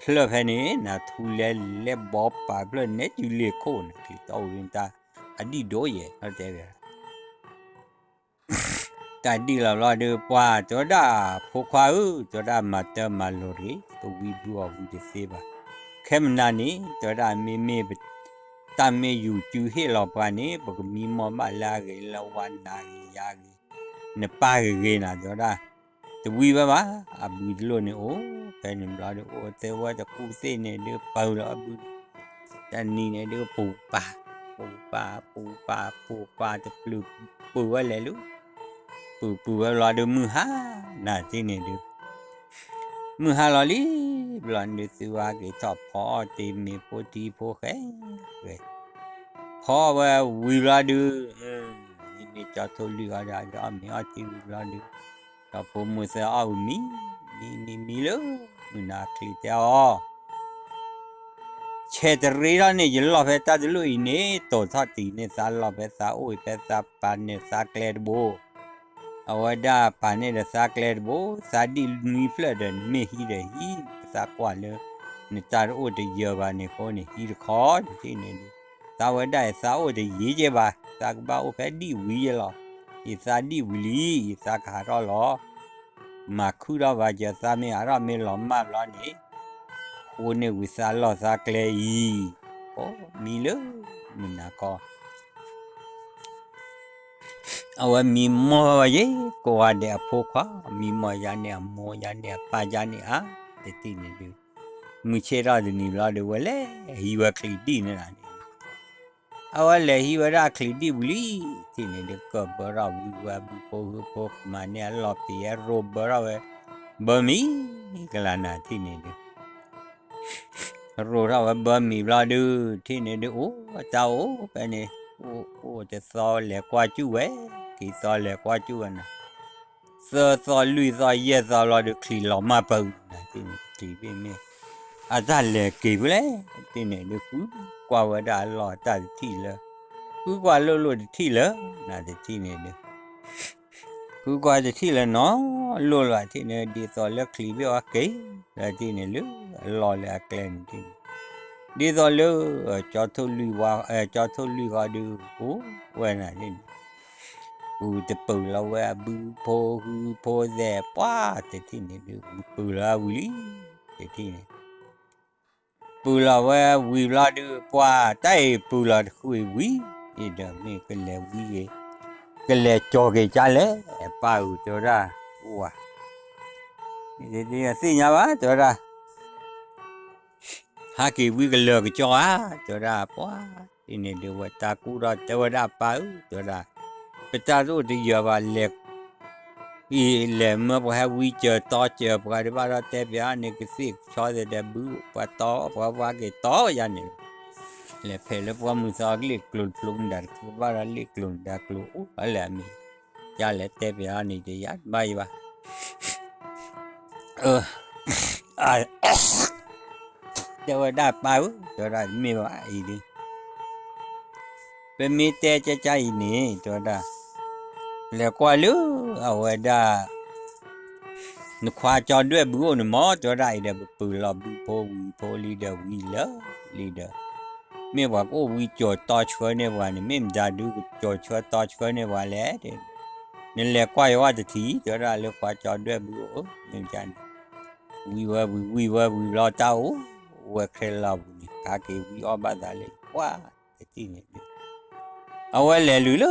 ဖျၢၣ်ဖဲန့ၣ် နၤထူလဲလဲဘီပာ်ဖျၢၣ်နဲကၠူလ့ၤခိၣ်န့ၣ် ချံးတီအိၣ်ဒုးတၢ်အဒံၣ်ဒိၣ်ယဲၢ် တဲဝဲ တၢ်ဒံၣ်လီၤဘျီဒုး ပှၤတဲဝဲဒၣ် ဖိခွါဧၢ တဲဝဲဒၣ်မၤတၢ်မၤလိၤတဂ့ၤ ကဝံဘုအီၤဝံတသ့ဘၣ် ခဲမနၤန့ၣ် တဲဝဲဒၣ်မ့မ့ၢ် တၢ်မ့ၢ်ယူၤစုဟ့ၣ်လီၤပှၤန့ၣ် ပကမံမီၢ်ဘၣ်လၢအဂ့ၤ လၢဝၤနၤဂ့ၤယၤဂ့ၤ နပၢ်ဂ့ၤဂ့ၤနၤ တဲဝဲဒၣ် တဝံဘၣ်ဘၣ် အဘုတလိၣ်န့ၣ်အိၣ် ဖဲန့ၣ်ဘျီဒုး အိၣ်သ့ဝဲတကူသ့ၣ်န့ၣ်ဒုး ပၢၤလီၤအဘု တနံၤန့ၣ်ဒုး ပူၤပာ် ပူၤပာ် ပူၤပာ် ပူၤပာ် တပျုၤပူၤဝဲလဲၤလၢ ပူၤပူၤဝဲဘျီဒုး မုၢ်ဟါ နၤတထံၣ်န့ၣ်ဒုး မုၢ်ဟါလီၤလံ ဘျီဒုး သုဝဲက့ၤထီၣ်ဖီအီၣ်တ့ၢ်မ့ၤဖိထံဖိဃဲ ဖီဝဲဝံၤဘျီဒုး မ့မ့ၢ်ကၠီထိၣ်လွံၢ်အီၤဒီး အီၣ်မ့ၤအီၣ်ထံဝံၤဘျီဒုး ဒီဖိမိၢ်သၢအီၣ်ဝံၤမံ မံ မံ မံလၢ မုၢ်နၤချံးတဲအီၤ ဆဲးတရ့ထီၣ်န့ၣ် ယလီၢ်ဖဲတၢ်တလိၣ်အံၤန့ၣ် တိာ်ထီၣ်တံၢ်န့ၢ်သးလီၢ်ဖဲသးအိၣ် ဖဲသးပာ်န့ၢ်သးကျဲတဘိ အဝဲဒၣ်ပာ်န့ၢ်ဒီးသးကျဲတဘိ သးဒံၣ်နွံဖျၢၣ်ဒီး နမ့ၢ်ဟံးဒီးဟံး သးကွၢ်လၢ နတၢ်တအိၣ်တယၢၤဘၣ်န့ၣ်အဃိန့ၣ် ဟံးတခီတထံၣ်န့ၣ်ဒုး သးဝဲဒၣ်အံၤသးအိၣ်တယံာ်ကဲဘၣ် သးကဘၣ်အိၣ်ဖဲဒံၣ်ဝံၤယဲလီၤ ယသးဒံၣ်ဝံၤလံ ယသးကဟးထီၣ်လီၤ မၤခုၣ်ထီၣ်ဘၣ်ယသးမ့ၢ်ဟးထီၣ်မ့ၢ်လီၤမၢ်ဘျီန့ၣ် ဃိန့ၢ်ဝံၤသးလီၢ်သးကျဲအံၤ ကိးမံလၢ မုၢ်နၤခီ အဝဲမံမီၢ်ဝဲယဲ ကိးဂၤဒဲးအဖိခွါ မံမီၢ်ယၤန့ၣ်အမိၢ်ယၤန့ၣ်အပၢ်ယၤန့ၣ်အါ တထံၣ်န့ၣ်ဒုး မုၢ်ဆ့ၣ်ထီၣ်တနံၤဘျီဒီး ဝဲလဲၤဟံးဝဲချံးဒံၣ်န့ၣ်လီၤန့ၣ်, အဝဲလဲၤဟံးဝဲဒၣ်ချံးဒံၣ်ဝံၤလံ, ထံၣ်န့ၣ်ဒုး ကၢၢ်ဘၢထီၣ်ဝံၤဝဲအဘုဖိဟုဖိ ကမၤန့ၢ်အလီၢ်ဖံး အရိၣ်ဘၢထီၣ်ဝဲ ဘၢမံၤကလၤနၤ ထံၣ်န့ၣ်ဒုး ရိၣ်ထီၣ်ဝဲဘၢမံၤဘျီဒုး ထံၣ်န့ၣ်ဒုး အိၣ်တၢ်အိၣ်ဖဲန့ၣ်, အိၣ်တသီလဲၤကွၢ်ကၠူၣ်ဝဲ, ခံသီလဲၤကွၢ်ကၠူၣ်ဝဲနၤ, သၢသီလွံၢ်သီယဲၢ်သီဘျီဒုး ချံးလီၤမၢ်ပၢၢ်နၤ ထံၣ်န့ၣ် ချံးဘ့ၣ်မ့ၢ် အတၢ်လဲၤက့ၤဖဲလဲၣ်, ထံၣ်န့ၣ်ဒုး ဃုကွၢ်ဝဲဒၣ်အလီၢ်တၢ်တထံၣ်လၢ, ဃုကွၢ်လိၣ်လိၣ်တထံၣ်လၢ နၤတထံၣ်န့ၣ်ဒုး ဃုကွၢ်တထံၣ်လၢနီၤလိၣ်လၢၤ ထံၣ်န့ၣ် ဒ်သိးလၢချံးဘ့ၣ်အီၤက့ၤ လၢထံၣ်န့ၣ်လၢ အလီၢ်လၢအကျဲန့ၣ် ထံၣ်န့ၣ် ဒ်သိးလၢ ကၠီထိၣ်လွံၢ်ဝါ ကၠီထိၣ်လွံၢ်ဃီဒုး အိၣ်ဝဲနၤ ထံၣ်န့ၣ် ဃုတပၢၢ်လီၤဝဲအဘုဖိဟုဖိသဲး ပှၢ်တထံၣ်န့ၣ်ဒုး ဝံၤပၢၢ်လီၤဝံၤလံ တထံၣ်န့ၣ် ပၢၢ်လီၤဝဲဝံၤဘျီဒုး ပှၢ်တၢ်အံၤပၢၢ်လီၤတဃုအံၤဝံၤ အံၤဒီးမ့ၢ်ကလဲၤဝံၤဂ့ၤ ကလဲၤကၠီၤက့ၤကၢ်လဲၣ် ပၢ်ဧၢ တဲဝဲဒၣ် ဝါ သ့ၣ်ညါဘၣ် တဲဝဲဒၣ် ဟးက့ၤဝံၤကလၢာ်ကကၠီဧါ တဲဝဲဒၣ် ပှၢ် ထံၣ်န့ၣ်ဒုးဝဲတၢ်ကူၣ်ထီၣ် တဲဝဲဒၣ် ပၢ်ဧၢ တဲဝဲဒၣ် ပတၢ်တအိၣ်တယၢၤဘၣ်လဲၣ် အံၤလဲၤမၢပှၤဟဲဝံကၢၤတီကၢၤပှၤဒံးဘၣ်ဒီး တဲပၠးန့ၣ်ကသ့ၣ်ကဆီသ့ၣ်ဒီးဘု ပှၤတီပှၤဝါက့ၤတီယါန့ၣ်လီၤ. လဲၤဖဲးလၢပှၢ်မုၢ်သီကလ့ၣ်ကျိၤတဖျိမတၤတဖျိဘၣ်ဒီး လ့ၣ်ကျိၤမတၤကျိၤအိၣ်လၢအမံၤ ယလဲၤတဲပၠးန့ၣ်တယါဘၣ်ယံၤဘၣ် တဲဝဲဒၣ်ပၢ်ဧၢ တဲဝဲဒၣ်တမ့ၢ်ဘၣ်အံၤဒုး ပမ့ၢ်တဲကၠၢ်ကၠၢ်အံၤန့ၣ် တဲဝဲဒၣ် လဲၤကွၢ်လၢအဝဲဒၣ် နခွါကၠီဒွဲၣ်ဘုအိၣ်န့ၣ်မး တဲဝဲဒၣ်အံၤဒီး ပပၢၢ်လီၤဘုဖိဝံၤဖိလံဒီးဝံၤလၢလံဒီး မ့ၢ်ပှၤကအိၣ်ဝံကၠီၤတီဆှၢန့ၢ်ပှၤန့ၣ် မ့ၢ်မတၤဒုးကကၠီၤဆှၢတီဆှၢန့ၢ်ပှၤလဲၣ် နလဲၤကွၢ်ယဝဲတထံၣ် တဲဝဲဒၣ်လၢခွါကၠီဒွဲၣ်ဘုအိၣ် မ့ၢ်မတၤန့ၣ် ဝံၤဝဲဝံၤဝံၤဝဲဝံၤဘျီတၢ်အိၣ်ဝဲခဲလၢာ်ပူၤန့ၣ် ကးက့ၤဝံၤအီၣ်ဘၣ်သးလၢ ပှၢ်တထံၣ်န့ၣ်ဒုး အဝဲလဲၤလုာ်လၢ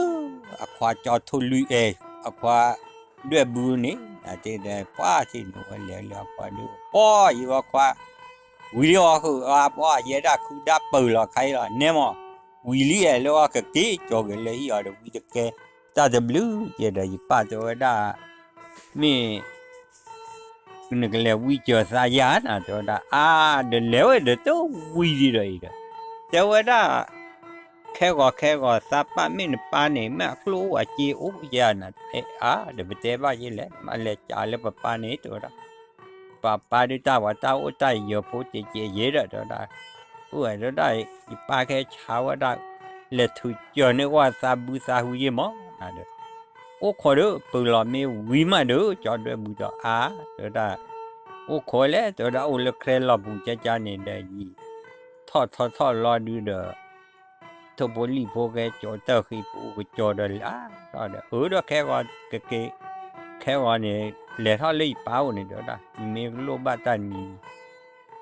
အခွါကၠီထိၣ်လွံၢ်အဲၣ် အခွါဒွဲၣ်ဘုန့ၣ် အတဲဒီး ပှၢ်ထံၣ်န့ၣ် အဝဲလဲၤလၢအခွါဒွဲၣ်ဘု ပှၢ်ယံၤဝဲခွါ ဝံၤလံအီၤဃုာ် အပှၢ်ယဲဒၣ်ခုဒၣ်ပၢၢ်လီၤခါအံၤလီၤ နဲမး ဝံၤလံအဲၣ်လၢအီၤကက့ၤကၠီၤက့ၤလၢဟံၣ်အီၤဒီးဝံၤတကဲ တၢ်တဘျုးယဲဒီး ယပၢ်တဲဝဲဒၣ် မ့ၢ် နကလဲၤဝံကၢၤသးယါနၤ တဲဝဲဒၣ် အါ ဒီးလဲၤဝဲဒီးတဝံၤဒံးဒီးအံၤဒီး တဲဝဲဒၣ် ခဲဂီၤခဲဂီၤသးပၢ်မ့ၢ်နပၢ်န့ၣ် မ့ၢ်အကျိၣ်အိၣ်အစ့အိၣ်ယါနၤ အါ ဒီးပတဲဘၣ်ယဲလဲၣ် မ့ၢ်လဲၤကးလၢပပၢ်န့ၣ် တဲဝဲဒၣ် ပပၢ်ဒုးတၢ်ဝၤတၢ်အိၣ်တၢ်ယၢၤဖိကဲးကဲးယဲဒီး တဲဝဲဒၣ် အိၣ်ဝဲတဲဝဲဒၣ် ယပၢ်ခဲဆါဝဲဒၣ် လဲၤထုးကၢၤန့ၢ်ဝဲသးဘုသးဟုယ့ၢ်မးနၤဒီး အိၣ်ခိးဒီး ပၢၢ်လီၤမ့ၢ်ဝံၤမးဒီး ကၠီဒွဲၣ်ဘုဒီးအါ တဲဝဲဒၣ် အိၣ်ခိးလဲၣ် တဲဝဲဒၣ် အိၣ်လၢခဲလီၤပူၤကၠၢ်ကၠၢ်န့ၣ်ဒီး ယံာ်ထီၣ်ထီၣ်ထီၣ်လီၤဒုဒီး ထိၣ်ဖိလံၣ်ဖိကဲကၠီတၢ်ဃံပူၤကကၠီဒီးလၢ ဒီး အၢ ဒီးခဲဂီၤကက့ၤ ခဲဂီၤန့ၣ် လဲၤထီၣ်လၢယပၢ်အိၣ်န့ၣ် တဲဝဲဒၣ် မ့ၢ်ကလိၣ်ဘၣ်တၢ်နံၤ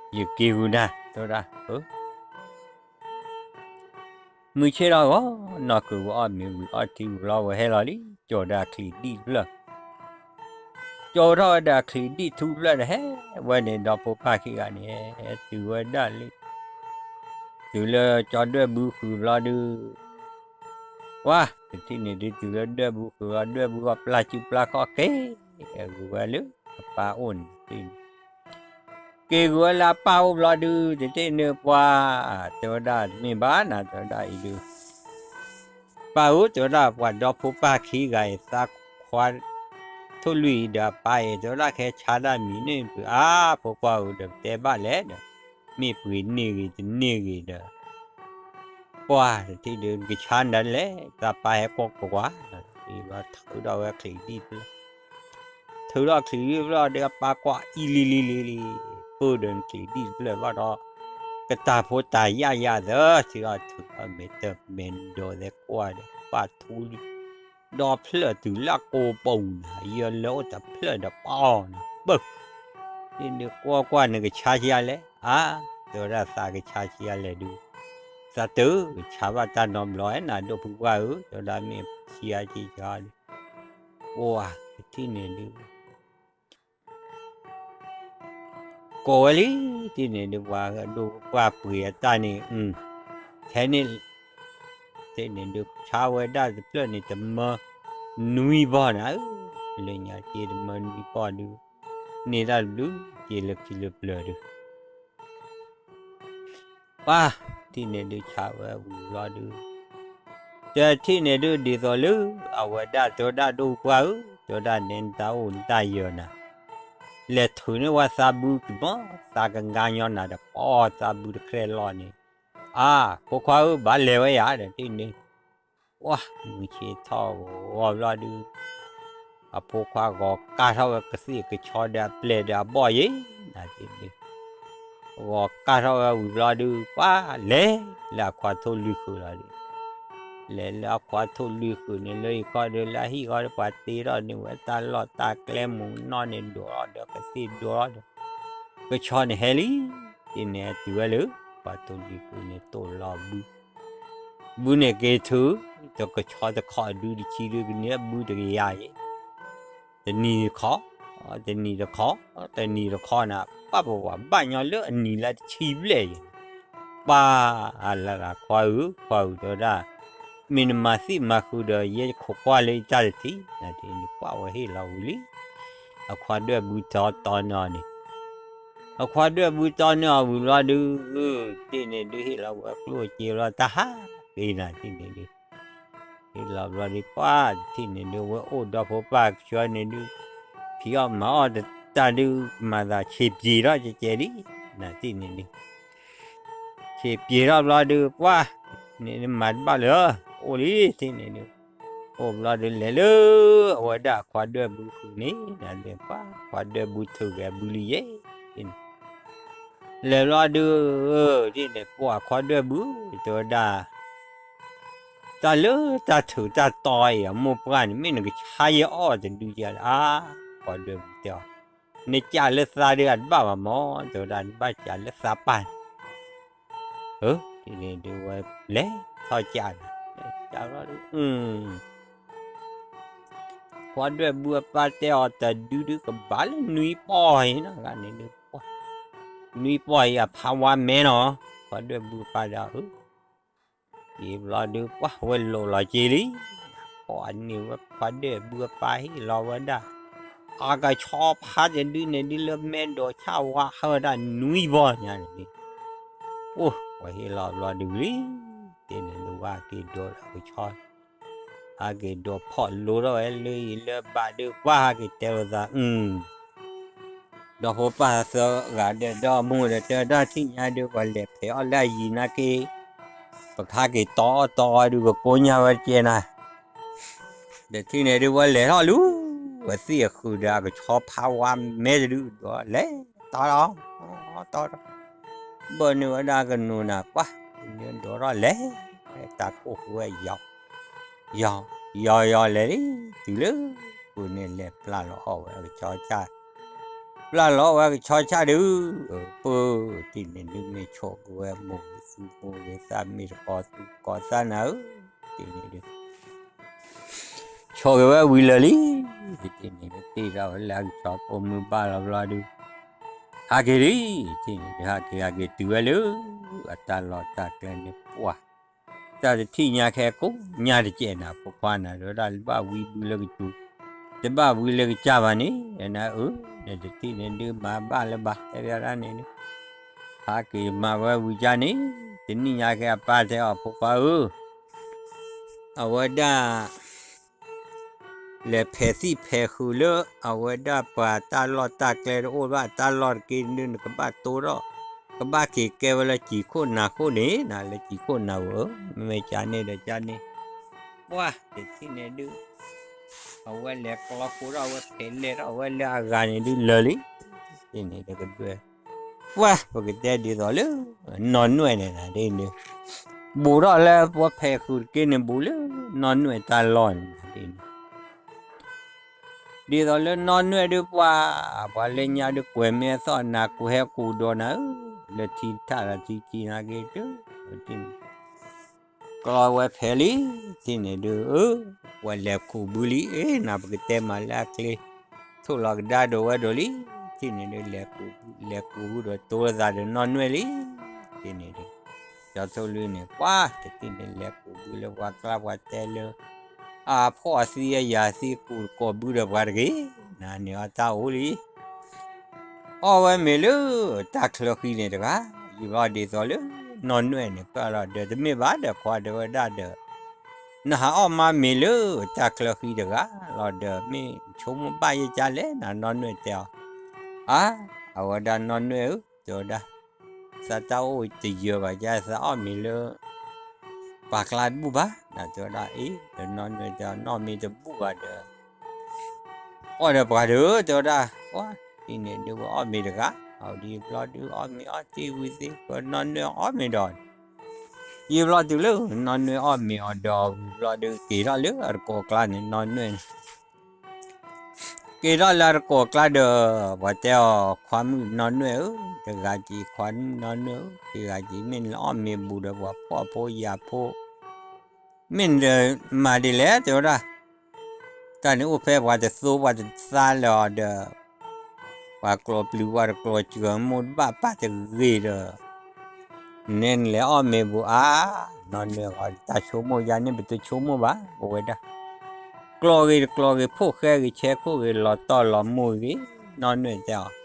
ယက့ၤဂုာ်နၤ တဲဝဲဒၣ် မုၢ်ဆ့ၣ်ထီၣ်ဂီၤ နီၢ်ကုၤဝဲအီၣ်မ့ၤဝံၤအီထံဝံၤလီၤ ဝဲဟဲလီၤလံ ကၠီၤဒီးအချံးဒံၣ်တဖျၢၣ် ကၠီၤထီၣ်ဝဲဒီးအချံးဒံၣ်ထူတဖျၢၣ်ဒီး ဟဲဝဲန့ၣ် ဒီဖိပၢ်ခံဂၤန့ၣ် တုၤဝဲဒၣ်လၢ တုၤလၢကၠီဒွဲၣ်ဘုဃုာ်ဘျီဒုး ပှၢ် တထံၣ်န့ၣ်ဒုး တုၤလၢဒွဲၣ်ဘုဃုာ်ဘျီ ဒွဲၣ်ဘုဂီၢ်ပျၢ်စုပျၢ်ခီၣ်က့ၤ ဂုာ်ဝဲလၢအပၢ်အိၣ်န့ၣ် က့ၤဂုာ်ဝဲလၢအပၢ်အိၣ်ဘျီဒုး တထံၣ်န့ၣ်ပှၢ် တဲဝဲဒၣ်တမ့ၢ်ဘၣ်နၤ တဲဝဲဒၣ်အံၤဒုး ပၢ်ဧၢ တဲဝဲဒၣ် ပှၤဒီဖိပၢ်ခံဂၤအံၤ သးခွါ ထိၣ်လွံၢ်အံၤဒီးအပၢ်အံၤ တဲဝဲဒၣ် ကဟဲဆါတၢ်မံၤန့ၣ် ပှၤအါ ဖိခွါဧၢ ဒီးပတဲဘၣ်လဲၣ်ဒီး မ့ၢ်ပှ့ၤန့ၢ်ဂ့ၤတန့ၢ်ဂ့ၤဒီး ပှၢ်တထံၣ်ဒုး နကဆါနၤလဲၣ် သးပၢ်ဟဲကွၢ်ကွၢ် အံၤဘျီထုးထီၣ်ဝဲချံးဒံၣ်တဖျၢၣ် ထုးထီၣ်ချံးဒံၣ်တဖျၢၣ်ဒီး အပၢ်ကွၢ်အံၤလံလံလံလံ ပၢၢ်ဒီးချံးဒံၣ်တဖျၢၣ်ဘျီဒီး ကတၢ်ဖိတၢ်ယာ်ယၤသၢ ထံၣ်အီၤထုးထီၣ်မဲာ်တမဲာ်ဒီးသဲကွၢ်ဒီး ပၢ်ထူလံ ဒီဖျၢၣ်တုၤလၢအကိာ်ပူၤနၤ ယလၢအိၣ်တဖျၢၣ်ဒီးပၢ်အီၤန့ၣ် ပၢၢ် ဒုးကွၢ်ကွၢ်နကဆါဆံးအါလဲၣ် အါ တဲဝဲဒၣ်သးကဆါဆံးအါလဲၣ်ဒုး သးတကဆါဘၣ်တၢ်နီတဘျီဧါ နၤဒိၣ်ဖုပှၢ်ဧၢ တဲဝဲဒၣ်မ့ၢ်ဆံးအါဆံးဆါဒုး ပှၢ်တထံၣ်န့ၣ်ဒုး ပိာ်ဝဲလံ, တထံၣ်န့ၣ်ဒုး ပှၤဒိၣ်ပှၢ်ပှ့ၤအတၢ်န့ၣ်, ထဲန့ၣ် တထံၣ်န့ၣ်ဒုး ဆါဝဲဒၣ်တဖျၢၣ်န့ၣ် တမၢနွံဘီနၤ, လၢညါက့တမၢနွံဘီဒုး, န့ၢ်တၢ်တဘျုးက့လၢခံလၢပျၢၤဒုး ပှၤ တထံၣ်န့ၣ်ဒုးဆါဝဲဝံၤဘျီဒုး, တထံၣ်န့ၣ်ဒုး ဒ်သိးလၢ အဝဲဒၣ်တဲဝဲဒၣ်ဒိၣ်ပှၢ်ဧၢ, တဲဝဲဒၣ်နဲနတၢ်အိၣ်နတၢ်ယၢၤနၤ, လဲၤထုးန့ၢ်ဝဲသးဘုကမီၤ, သးကငါညီနၤဒီး ပီၢ်သးဘုတခြဲးလီၤန့ၣ်, အါ ဖိခွါဧၢ ဘၣ်လဲၤဝဲယၤဒီး တထံၣ်န့ၣ် ပှၤမုၢ်ဆ့ၣ်ထီၣ်ဂီၤဘျီဒုး အဖိခွါဂီၤကၢ်ထီၣ်ဝဲကသ့ၣ်ကဆီဒီးအပျဲၢ်ဒီးအဘီၣ်ယဲ, နၤတထံၣ်န့ၣ် ဂီၤကၢ်ထီၣ်ဝဲဝံၤဘျီဒုး ပှၤလဲၤလၢအခွါထိၣ်လွံၢ်ဃုာ်လီၤဒုး, လဲၤလၢအခွါထိၣ်လွံၢ်ဃုာ်န့ၣ် လၢအံၤခီဒီး လၢအဟံၣ်ဃီဒီး ပှၤတ့ထီၣ်န့ၢ်ဝဲတၢ်လီၢ်တၢ်ကျဲ မုၢ်နီၢ်န့ၣ်ဒိးထီၣ်ဒီး ကသ့ၣ်ဒိးထီၣ်ဒီး ကဆီန့ၣ်ဟဲလံ, တထံၣ်န့ၣ်တုၤဝဲလၢ ခွါထိၣ်လွံၢ်ဃုာ်န့ၣ် တိၢ်လီၤဘု ဘုန့ၣ်က့ၤထုး တကဆီတခီဒုးတဆံဒုး ကန့ၢ်ဘုတကယၤယဲ, တနံၤတခီ, တနံၤတခီ, တနံၤတခီနၤ ပၢ်ပဝဲဘၣ်ညီလၢအနံၤလၢတဆံဘျဲၣ်ယဲ, ပၢ်အလၢဂၤခွါဧၢ ခွါဧၢ တဲဝဲဒၣ်, မ့ၢ်နမၤသံမၤဃုာ်ဒီး ယဲယခိးကွၢ်လၢယတၢ်တထံၣ် နၤတထံၣ်န့ၣ် ပှၤဝဲဟ့ၣ်လီၤဝံၤလံ, အခွါဒွဲၣ်ဘုတီတီန့ၢ်အီၤန့ၣ် အခွါဒွဲၣ်ဘုတီန့ၢ်အီၤဝံၤဘျီဒုး, တထံၣ်န့ၣ်ဒုး ဟ့ၣ်လီၤဝဲကျိၣ်စ့ဘျီ တၢ်ဟးက့ၤနၤတထံၣ်န့ၣ်ဒုး, ဟ့ၣ်လီၤဘျီဒုး ပှၤတထံၣ်န့ၣ်ဒုး ဝဲအိၣ်ဒီဖိပၢ်ကဆှီန့ၣ်ဒုး, ဖံးအီၣ်မၤအီၣ်တၢ်ဒုး မၤသးဆံးပျံၤထီၣ်ကဲကဲဒံး, နၤတထံၣ်န့ၣ်ဒုး ဆံးပျံၤထီၣ်ဘျီဒုး ပှၤ န့ၣ်မၤတဘၣ်လၢၤ, အိၣ်လံတထံၣ်န့ၣ်ဒုး, အိၣ်ဘျီဒုး လဲၤလၢအဝဲဒၣ်အခွါဒွဲၣ်ဘုဃုာ်န့ၣ် နၤဒုး ပှၤခွါဒွဲၣ်ဘုထုးက့ၤဘုလံယဲ, တထံၣ်န့ၣ် လဲၤဘျီဒုး, တထံၣ်န့ၣ် ပှၤခွါဒွဲၣ်ဘု တဲဝဲဒၣ်, တၢ်လၢတၢ်ထုးတၢ်တီအံၤ အမိၢ်ပှၢ်န့ၣ် မ့ၢ်နကဆါယဲအီၣ်တဒုယဲလၢၤ, အါ, ခွါဒွဲၣ်ဘုတဲအီၤ, နကးလၢသးဒုးအတဘၣ်ဘၣ်မၢ် တဲဝဲဒၣ် နဘၣ်ကးလၢသးပၢ်န့ၣ် တထံၣ်န့ၣ်ဒုးဝဲလဲၤထီၣ်ကးန့ၣ်, ကးဘျီဒုး, ခွါဒွဲၣ်ဘုအပၢ်တဲအီၤတဒုဒုး ကဘၣ်လၢနွံပီၢ်အံၤနီၤ ဂၤန့ၣ်ဒုး, နွံပီၢ်အံၤအဖးဝါမဲနီၤ, ခွါဒွဲၣ်ဘုအပၢ်ဒီး အၢ က့ၤဘျီဒုး ပှၤဝဲလိာ်လီၤက့ၤလံ, ပှၤန့ၢ်ဝဲခွါဒွဲၣ်ဘုအပၢ်ဟ့ၣ်လီၤဝဲဒၣ်, အကဆီဖးတဒုန့ၣ်ဒုး လၢမဲဒိးဆၣ်ဝါဟဲဝဲဒၣ်နွံပီၢ်ညါန့ၣ်ဒုး, အိၣ် ပှၤဟ့ၣ်လီၤဘျီဒုးလံ, တထံၣ်န့ၣ်ဒုး ဝဲက့ၤဒိးဒီးကဆီ ဟဲက့ၤဒိးဖီၣ်လိထီၣ်ဝဲလၢအံၤလၢဘၣ်ဒုး ပှၤဟဲက့ၤတဲလိာ်သး, ဒီဖိပၢ်သၢဂၤဒီး ဒီမုၢ်ဒီး တဲတၢ်ထံၣ်ညါဒုး ပှၤလဲၤဖဲးအီၣ်လၢအယံၤနာ်က့, ပခါက့ၤတီအီၣ်တီအီဒုး ကကိညါဝဲတကဲနၤ, တထံၣ်န့ၣ်ဒုး ဝဲလဲၤထီၣ်လူၤ, ဝဲသ့ၣ်အဃုာ်ဒီး အကဆီဖးဝါမဲတဒုဒီး လဲၤတီဒီး တီဒီး ဘၢၣ်န့ၢ်ဝဲဒၣ်ကနိးနၤ ပှၤ ဒိးထီၣ်လဲၤ, တၢ်ကိၢ်ဃုဝဲယီၤ, ယီၤ ယီၤယီၤလဲၤလံ, တုၤလၢ ဃုာ်န့ၣ်လဲၤပျၢ်လီၤအီၣ်ဝဲအကဆီဆၣ်, ပျၢ်လီၤအီၣ်ဝဲအကဆီဆၣ်ဒုး, ပၢ် တထံၣ်န့ၣ်ဒုး မ့ၢ်ဆိးက့ၤဝဲမိၢ်ဂ့ၤသူမိၢ်ဂ့ၤသၣ် မ့ၢ်တကိးသူကိးသၣ်နၤဧၢ, တထံၣ်န့ၣ်ဒုး ဆိးက့ၤဝဲဝံၤလၢာ်လံ, တထံၣ်န့ၣ်ဒုး တ့ထီၣ်ဝဲလၢအကဆီဖိမုၢ်ဘၣ်လီၤဘျီဒုး, ဟးက့ၤလံ, တထံၣ်န့ၣ်ဒုး ဟးက့ၤ ဟးက့ၤတုၤဝဲလၢ အတၢ်လီၢ်တၢ်ကျဲန့ၣ် ပှၤ တၢ်တထံၣ်ညါခဲကိးညါတကဲးနၤ ဖိခွါနၤ တဲဝဲဒၣ် တဘၣ်ဝံဘုလၢကစၢ်, တဘၣ်ဝံလၢကစၢ်ဘၣ်န့ၣ်, နအၢ, နတထံၣ်န့ၣ်ဒုး မၤဘၣ်လၢၤဘၣ် တဲဘၣ်ဒၣ်န့ၣ်ဒုး, ဟးက့ၤမၤဝဲဝံၤဒ်န့ၣ်, တနံၣ်ညါခဲအပၢ်တဲအီၤ ဖိခွါဧၢ, အဝဲဒၣ် လဲၤဖဲးသံၣ်ဖဲးဃုာ်လၢ အဝဲဒၣ်ပှၤတၢ်လီၢ်တၢ်ကျဲတအိၣ်ဘၣ် တၢ်လီၢ်တက့ၢ်ဒုး နကဘၣ်တိထီၣ်, ကဘၣ်က့ၤကဲဝဲလၢစံာ်ခိၣ်နၤခိၣ်န့ၣ် နလၢစံာ်ခိၣ်နၤဧၢ, မ့မ့ၢ်ကန့ၣ်ဒီးကန့ၣ်, ပှၤတထံၣ်န့ၣ်ဒုး အဝဲလဲၤကျီဃိထီၣ်ဝဲဖဲးလဲၣ်ထီၣ်ဝဲလၢအဂၤန့ၣ်ဒုးလၢာ်လံ, တထံၣ်န့ၣ်ဒုးကဒွဲၣ် ပှၤ ပကတဲဒ်သိးလၢ နီၢ်နွဲၣ်န့ၣ်နၤဒ်န့ၣ်, ဘူးထီၣ်လၢပှၤဖဲးဃုာ်တက့ၢ်န့ၣ် ဘူးလၢနီၢ်နွဲၣ်တၢ်လီၢ်န့ၣ်နၤဒ်န့ၣ်, ဒ်သိးလၢနီၢ်နွဲၣ်ဒုးပှၤ, ပှၤလၢညါဒုးကွဲးမ့ၢ်အသီၣ်နၤ ကူးဟဲကူးဒီးနၤဧၢ, လၢထံထၣ်လၢထံထံနၤက့ၤတ, ကျီဝဲဖဲးလံ, တထံၣ်န့ၣ်ဒုး အၢ, ပှၤလဲၤခူးဘုလံ, အ့ နၤပကတဲမးလၢအကျဲ, ထိၣ်လီၤကဒါဒိးဝဲဒိးလံ, တ တထံၣ်န့ၣ်ဒုး လဲၤကူးဘု လဲၤကူးဘုဒီး တိၢ်လိာ်သးဒီးနီၢ်နွဲၣ်လံ. တထံၣ်န့ၣ်ဒုး ကၠီထိၣ်လွံၢ်န့ၣ် ပှၤ တထံၣ်န့ၣ် လဲၤကူးဘုလၢပှၤကျါ ပှၤတဲလၢ အဖှီၣ်အသံအယၤသံ ကူးတကိးဘုဒီးပှၤတဂ့ၤ, နၤန့ၣ်အတၢ်အိၣ်လံ. အီၣ်ဝဲမ့ၤလၢတၢ်ချၢဃံန့ၣ်တဂၤ, ယံာ်ဘျီဒ်သိးလၢ နီၢ်နွဲၣ်န့ၣ် ပၢၢ်လီၤဒီး တမ့ၢ်ဘၣ်ဒီး ခွါတဲဝဲဒၣ်ဒီး နဟးအီၣ်မါမ့ၤလၢတၢ်ချၢဃံတဂၤလီၤဒီး မ့ၢ်ဆိကမိၣ်ဘၣ်ယဲၢ်ကလဲၣ် နနီၢ်နွဲၣ်တဲအီၤ. အါ, အဝဲဒၣ်နီၢ်နွဲၣ်ဧၢ တဲဝဲဒၣ်, သးတၢ်အိၣ်တယၢၤဘၣ် ယသးအီၣ်မ့ၤလၢ ပှၤကျါတဘူၣ်ဘၣ် နတဲဝဲဒၣ်အံၤ, ဒီးနီၢ်နွဲၣ်တဲအီၤ နီၢ်မ့ၤတဘူၣ်ဘၣ်ဒီး အီၣ်ဒီးပှၤဒီး တဲဝဲဒၣ်, ပှၤတထံၣ်န့ၣ်ဒုး ပှၤအီၣ်မ့ၤတဂၤ, အဝဲဒ်ဘျီဒုး အီၣ်မ့ၤအီၣ်တ့ၢ်ဝံၤသ့ ပှၤနီၢ်နွဲၣ်အီၣ်မ့ၤဒီး ယံာ်ဘျီတုၤလၢ နီၢ်နွဲၣ်အီၣ်မ့ၤအီၤဒီးဝံၤဘျီဒုး က့ၤထီၣ်လၢအတကိးကျါန့ၣ် နီၢ်နွဲၣ်န့ၣ် က့ၤထီၣ်လၢအတကိးကျါဒီး ပှၤတဲအီၤ ခွါမုၣ်နီၢ်နွဲၣ်ဧၢ, တဂၤက့ၤ ခွါမုၣ်နီၢ်နွဲၣ်ဧၢ, တဂၤက့ၤ မ့ၢ်နလၢအီၣ်မ့ၤဘူးဒီးပှၤဖှီၣ်ဖိယာ်ဖိ မ့ၢ်နမၤဒ်လဲၣ် တဲဝဲဒၣ်, တၢ်န့ၣ်အိၣ်ဖဲပှၤတသိပှၤတသါလၢၤအီၤဒီး ပှၤကျိာ်ပျုၤပှၤတကျိာ်စှၤ မိၢ်တဘၣ်ပၢ်တဂ့ၤဒီး နဲနလဲၤအီၣ်မ့ၤဘူးအါ, နီၢ်နွဲၣ်ဂီၤ တၢ်ဆိကမိၣ်ယါန့ၣ် ပတဆိကမိၣ်ဘၣ် ပဝဲဒၣ်, ကျိာ်ဂ့ၤတကျိာ်ဂ့ၤ ဖိၣ်ဃဲဂ့ၤ ဆဲခိၣ်ဂ့ၤ လီၤတီၢ်လီၤမိၢ်ဂ့ၤ, နီၢ်နွဲၣ်တဲအီၤ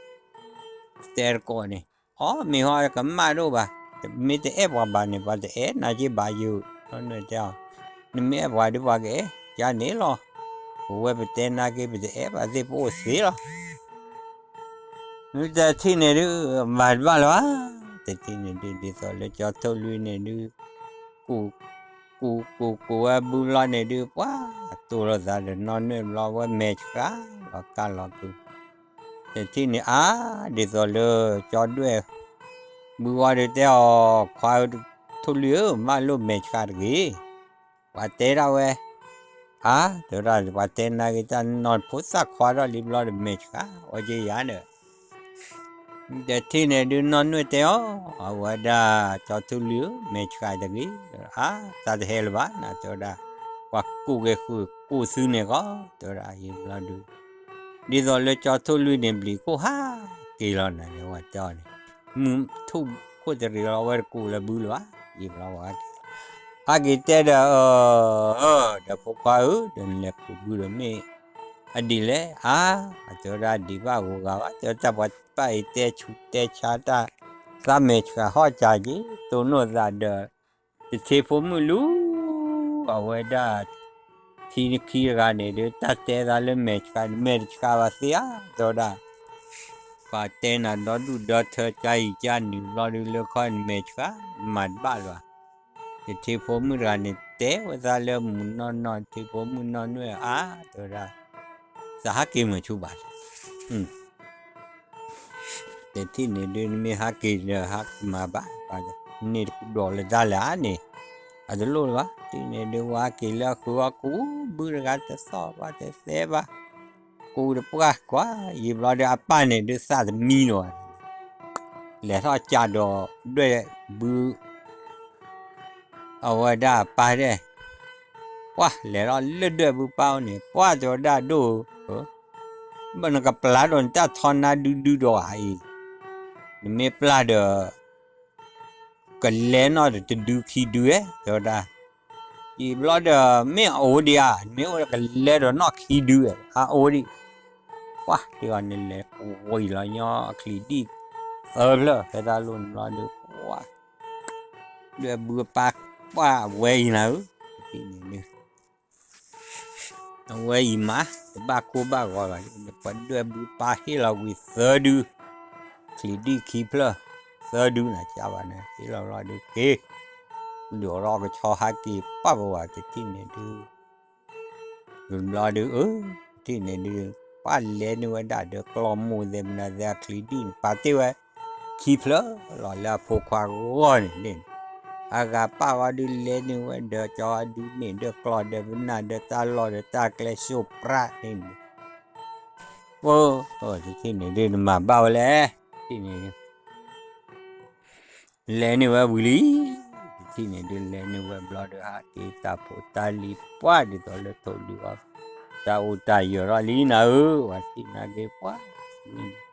တဲတကိးန့ၣ်, အီၣ်မ့ၤဟီကမၣ်ဒိၣ်ဘၣ်, မ့ၢ်တအဲၣ်ပှၤဘၣ်န့ၣ် ပှၤတအဲၣ်နၤက့ဘၣ်ယိာ်, နီၢ်နွဲၣ်တဲအီၤ, နမ့ၢ်အဲၣ်ပှၤဒုးပှၤကအဲၣ်, ကန့ၣ်လီၤ, ပဝဲပတဲနၤက့ ပတအဲၣ်ဘၣ်သ့ၣ် ပအိၣ်သ့လီၤ. မ့ၢ်တထံၣ်န့ၣ်ဒုး မၤတဘၣ်လၢၤဘၣ်, တထံၣ်န့ၣ်ဒုး ဒ်သိးလၢကၠီထိၣ်လွံၢ်န့ၣ်ဒုး ကူး ကူးကူးကူးဝဲဘုလီၤန့ၣ်ဒုး ပှၤတိၢ်လိာ်သးဒီးနီၢ်နွဲၣ်ဘျီဝဲမဲာ်ဆှးလီၤကၢ်လီၤကုၤ, တထံၣ်န့ၣ်အါ, ဒ်သိးလၢကၠီဒွဲၣ် ဘုဝဲဒုးတဲအီၤ ခွါထိၣ်လွံၢ်ဧၢ မၢလိာ်မဲာ်ဆှးတဂ့ၤ, ပှၤတဲဒၣ်ဝဲ, အါ, တဲဝဲဒၣ် ပှၤတဲနၤဂ့ၤ တၢ်နီၢ်ဖိသၣ်ခွါထီၣ်လံဘျီဒီးမဲာ်ဆှး အဝဲက့ယၤဒီး တထံၣ်န့ၣ်ဒုးနီၢ်နွဲၣ်တဲအီၤ, အဝဲဒၣ် ကၠီထိၣ်လွံၢ်ဧၢ မဲာ်ဆှးတဂ့ၤ, အါ, တၢ်တဟဲလၢၤဘၣ် နတဲဝဲဒၣ်, ပှၤကူးက့ၤဃုာ်ကူးသုန့ၣ်ကီး တဲဝဲဒၣ် ယံာ်ဘျီဒုး, ဒ်သိးလၢကၠီထိၣ်လွံၢ်န့ၣ် ဘျံးခိၣ်ဟးက့ၤလီၤနၤန့ၣ် ဝဲတဲအီၤန့ၣ်, မုၢ်ထူၣ်ခိၣ်တရံးလီၤ ဝဲတကူးလၢဘုလၢၤဘၣ်, ယံာ်ဘျီဝဲဟးက့ၤ, ဟးက့ၤတဲဒီး အၢ ဒီးဖိခွါဧၢ ဒီးနလဲၤကူးဘုဒီးမ့ၢ် အဒ်လဲၣ်, အါ, အတဲဝဲဒၣ်ဒံးဘၣ်ဂီၤဂၤဘၣ်, တဲဝဲတၢ်ပှၤပာ်အံၤတဲဆူးတဲဆါတၢ်, သးမဲာ်ဆှးဟီၣ်ကၢက့ၤ တိၢ်နီၣ်သးဒီး တထံဖိမုၣ်လူၤ, အဝဲဒၣ် ထံခံတဂၤန့ၣ်ဒုး တၢ်တဲသးလၢမဲာ်ဆှး မဲာ်တဆှးဘၣ်သ့ဧါ တဲဝဲဒၣ်, ပှၤတဲနၤဒီဒူၣ်ဒီထၢ ကၢအံၤကၢနုာ်ဘျီဒုး လၢခီနမဲာ်ဆှး မၤတဘၣ်လၢၤဘၣ်, တထံဖိမုၣ်တဂၤန့ၣ် တဲဝဲသးလၢမုၢ်နီၢ်နီၢ် တထံဖိမုၣ်နီၢ်နွဲၣ်အါ တဲဝဲဒၣ်, သးဟးက့ၤမုာ်ဆူဘၣ် တထံၣ်န့ၣ်ဒုး နမ့ၢ်ဟးက့ၤဒီး ဟးကမၤဘၣ်, န့ၢ်တကူးဒီးလၢတၢ်လၢာ်န့ၣ်, အတလိၣ်လၢၤဘၣ်, တထံၣ်န့ၣ်ဒုး ဝဲဟးက့ၤလၢအဃုအီၣ်ကူးဘုတဂၤ တသီၣ်ဘၣ်တသဲဘၣ်, ကူးတပှၢ်ကွၢ်, ယံာ်ဘျီဒီးအပၢ်န့ၣ်ဒုး သးတမံလၢၤဘၣ်, လဲၤထီၣ်ကးဒီးဒွဲၣ်ဘု အဝဲဒၣ်အပၢ်ဒဲး, ပှၢ်လဲၤထီၣ်လၢဒွဲၣ်ဘုပၢ်အိၣ်န့ၣ် ပှၢ်တဲဝဲဒၣ်ဒိၣ်ဧၢ, ဘၣ်နကပျၢ်ဒီးနတၢ်ထီနါဒုဒုဒီးအံၤ, နမ့ၢ်ပျၢ်ဒီး ကလဲနီၢ်တဒုခံဒုဧဲ တဲဝဲဒၣ်, ယံာ်ဘျီဒီးမ့ၢ်အအိၣ်ဒံးဧါ, နမ့ၢ်အိၣ်ဒီးကလဲဒီးနီၢ်ခံဒုဧဲ, အအိၣ်ဒံး, ပှၢ်တ့ၢ်အီၤန့ၣ်လဲၤဝံၤလီၤညီအချံဒံၣ်သၢဖျၢၣ် ဖဲတၢ်လိၣ်န့ၣ်ဘျီဒုး ပှၢ် ဒွဲၣ်ဘုအပၢ်ပှၢ်ဝဲအံၤနၤဧၢ, တထံၣ်န့ၣ်ဒုး အဝဲအံၤမး တဘၣ်ကိၢ်ဘၣ်ဂီၤဘၣ်, ပှၤဒွဲၣ်ဘုပၢ်ဟ့ၣ်လီၤဝံၤသၢဒု, ချံဒံၣ်ခံဖျၢၣ်, သၢဒုနၤ ကဘၣ်န့ၣ် ဟ့ၣ်လီၤဘျီဒုးက့ၤ, ဒိးထီၣ်ကဆီဟးက့ၤပှၢ်ပဝဲ တထံၣ်န့ၣ်ဒုး ဘျီဒုး အၢ တထံၣ်န့ၣ်ဒုး ပှၢ်လဲၤန့ၢ်ဝဲဒၣ်ဒီးကျီၢ်မိၢ်သဲးမနုၤသဲး အချံဒံၣ်န့ၣ် ပာ်တ့ၢ်ဝဲ ခံဖျၢၣ်လီၤလၢအဖိခွါဂီၢ်န့ၣ်န့ၣ်, အဂၤပၢ်ဝဲဒုးလဲၤန့ၢ်ဝဲဒီး ကၠီအဒုန့ၣ် ဒီးကျီၢ်ဒီးပနၢ်ဒီးတၢ်လီၢ်ဒီးတၢ်ကျဲစိးပြးန့ၣ်န့ၣ်, အိ တထံၣ်န့ၣ်ဒုး နမၤဘၣ်ဝဲလဲၣ်, တထံၣ်န့ၣ် လဲၤန့ၢ်ဝဲဝံၤလံ, တထံၣ်န့ၣ်ဒုး လဲၤန့ၢ်ဝဲဘျီဒီး ဟးက့ၤတၢ်ဖိတၢ်လံၤပှၢ်ဒ်သိးလၢထိၣ်ဒုးအီၤ, တၢ်အိၣ်တၢ်ယၢၤထီၣ်လံနၤဧၢ, ပှၤထံၣ်နၤက့ၤပှၢ်န့ၣ်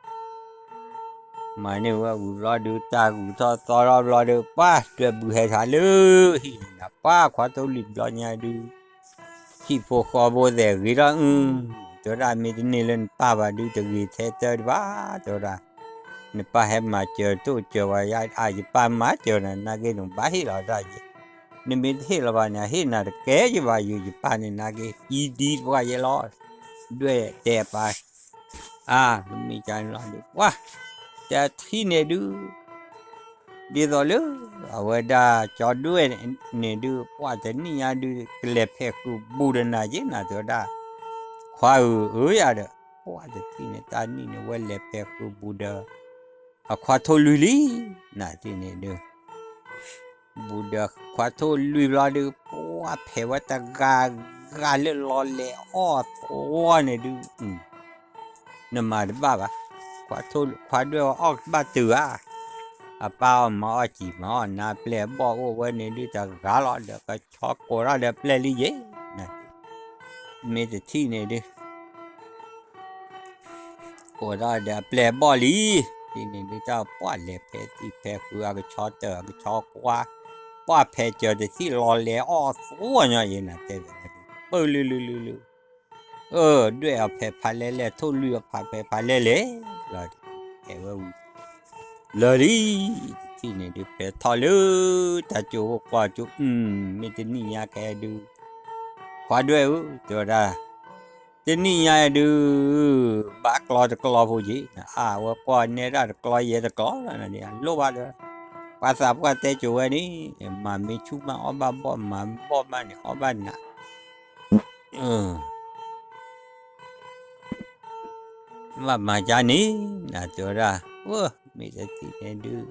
မၤန့ၢ်ဝဲဝံၤဘျီဒုး တၢ်ဂုၤထီၣ်သီထီၣ်ဘျီဒုး ပှၢ်ဒွဲၣ်ဘုးဟဲထီၣ်လၢဟံၣ်န့ၣ် ပှၢ်ခွါထိၣ်လွံၢ်ဘျီညါဒုး ဟံၣ်ဖိဃီဖိသဲးဂ့ၤထီၣ်အု တဲဝဲဒၣ် မ့ၢ်တန့ၢ်လၢနပၢ်ဘၣ်ဒုး တဂ့ၤထဲတၢ်ဒံးဘၣ် တဲဝဲဒၣ် နပၢ်ဟဲမၤစၢၤထိၣ်စၢၤဝဲယါ အါ ယပၢ်မၤစၢၤနၤ နာ်က့နဘၣ်ဟ့ၣ်လီၤတၢ်ယဲ နမ့ၢ်တဟ့ၣ်လီၤဘၣ်န့ၣ် အဟ့ၣ်နၤတကဲယဘၣ်ယိၤ ယပၢ်န့ၣ်နာ်က့ အံဒံတပှၢ်ယဲလီၤ ဒွဲၣ်တဲအပၢ် အါ မ့ၢ်ကန့ၣ်လီၤဒုး ပှၢ် တထံၣ်န့ၣ်ဒုး ဒ်သိးလၢ အဝဲဒၣ်ကၠီဒွဲၣ်န့ၣ်ဒုး ပှၢ်တနံၣ်ညါဒုး ကလဲၤဖဲးဃုာ်ဘူးဒီးနၤယဲနၤ တဲဝဲဒၣ် ခွါဧၢ ဧၢယၤဒီး ပှၢ်တထံၣ်န့ၣ် တၢ်နံၣ်န့ၣ် ဝဲလဲၤဖဲးဃုာ်ဘူးဒီး အခွါထိၣ်လွံၢ်လံ နၤတထံၣ်န့ၣ်ဒုး ဘူးဒီးခွါထိၣ်လွံၢ်ဘျီဒုး ပှၢ်ဖဲးဝဲတဂၤဂၤလၢလီၤလဲၤအီၣ်သဝီန့ၣ်ဒုး နမၤတဘၣ်ဘၣ် ခွါဒွဲၣ်အီၣ်ကဘၣ်တုၤဧါ အပၢ်အီၣ်မၤအီၣ်စံာ်မၤအီၣ်နါပျဲၢ်အဘီၣ်အိၣ်ဝဲန့ၣ်ဒုး တဂၤလီၤဒီးကဆီကိးထီၣ်ဒီးပျဲၢ်လံယဲ မ့ၢ်တထံၣ်န့ၣ်ဒုး ကိးထီၣ်ဒီးအပျဲၢ်အဘီၣ်လံ တထံၣ်န့ၣ်ဒုး တၢ်ပှၢ်လဲၤဖဲးသံၣ်ဖဲးဃုာ် အကဆီတၢၢ်အကဆီကွၢ် ပှၢ်ဖဲးစၢၤတထံၣ်လီၤလဲၤအီၣ်သဝီညီယဲနၤတဲဝဲ ပၢၢ်လုၢ်လုၢ်လုၢ်လုၢ် အၢ ဒွဲၣ်အီၤဖဲးဖးလဲၣ်လဲၣ် ထိၣ်လွံၢ်အီၤဖဲးဖးလဲၣ်လဲၣ် လီၤ ဖဲးဝဲဝံၤ လၢာ်လံ တထံၣ်န့ၣ်ဒုး ဖဲးထီၣ်လၢ တၢ်ကၠိအိၣ်ကွၢ်ကၠိ မ့ၢ်တနံၣ်ညါကဲဒုး ခွါဒွဲၣ်ဧၢ တဲဝဲဒၣ် တနံၣ်ညါဒုး ဘၣ်ကျီတကျီဖိက့ၤ အါ အဝဲကွၢ်နဲဒၣ်တကျီယဲတကျီလီၤ လိၣ်ဘၣ်ဒီး ပှၤသးပှၢ်တဲကိၤဝဲန့ၣ် မၤမ့ၢ်ဆူၣ်မးအီၣ်ဘၣ်ဘီၣ် မၤဘီၣ်မးန့ၣ် အီၣ်ဘၣ်နး ဘၣ်မၤကါန့ၣ် နတဲဝဲဒၣ် မ့ၢ်တထံၣ်န့ၣ်ဒုး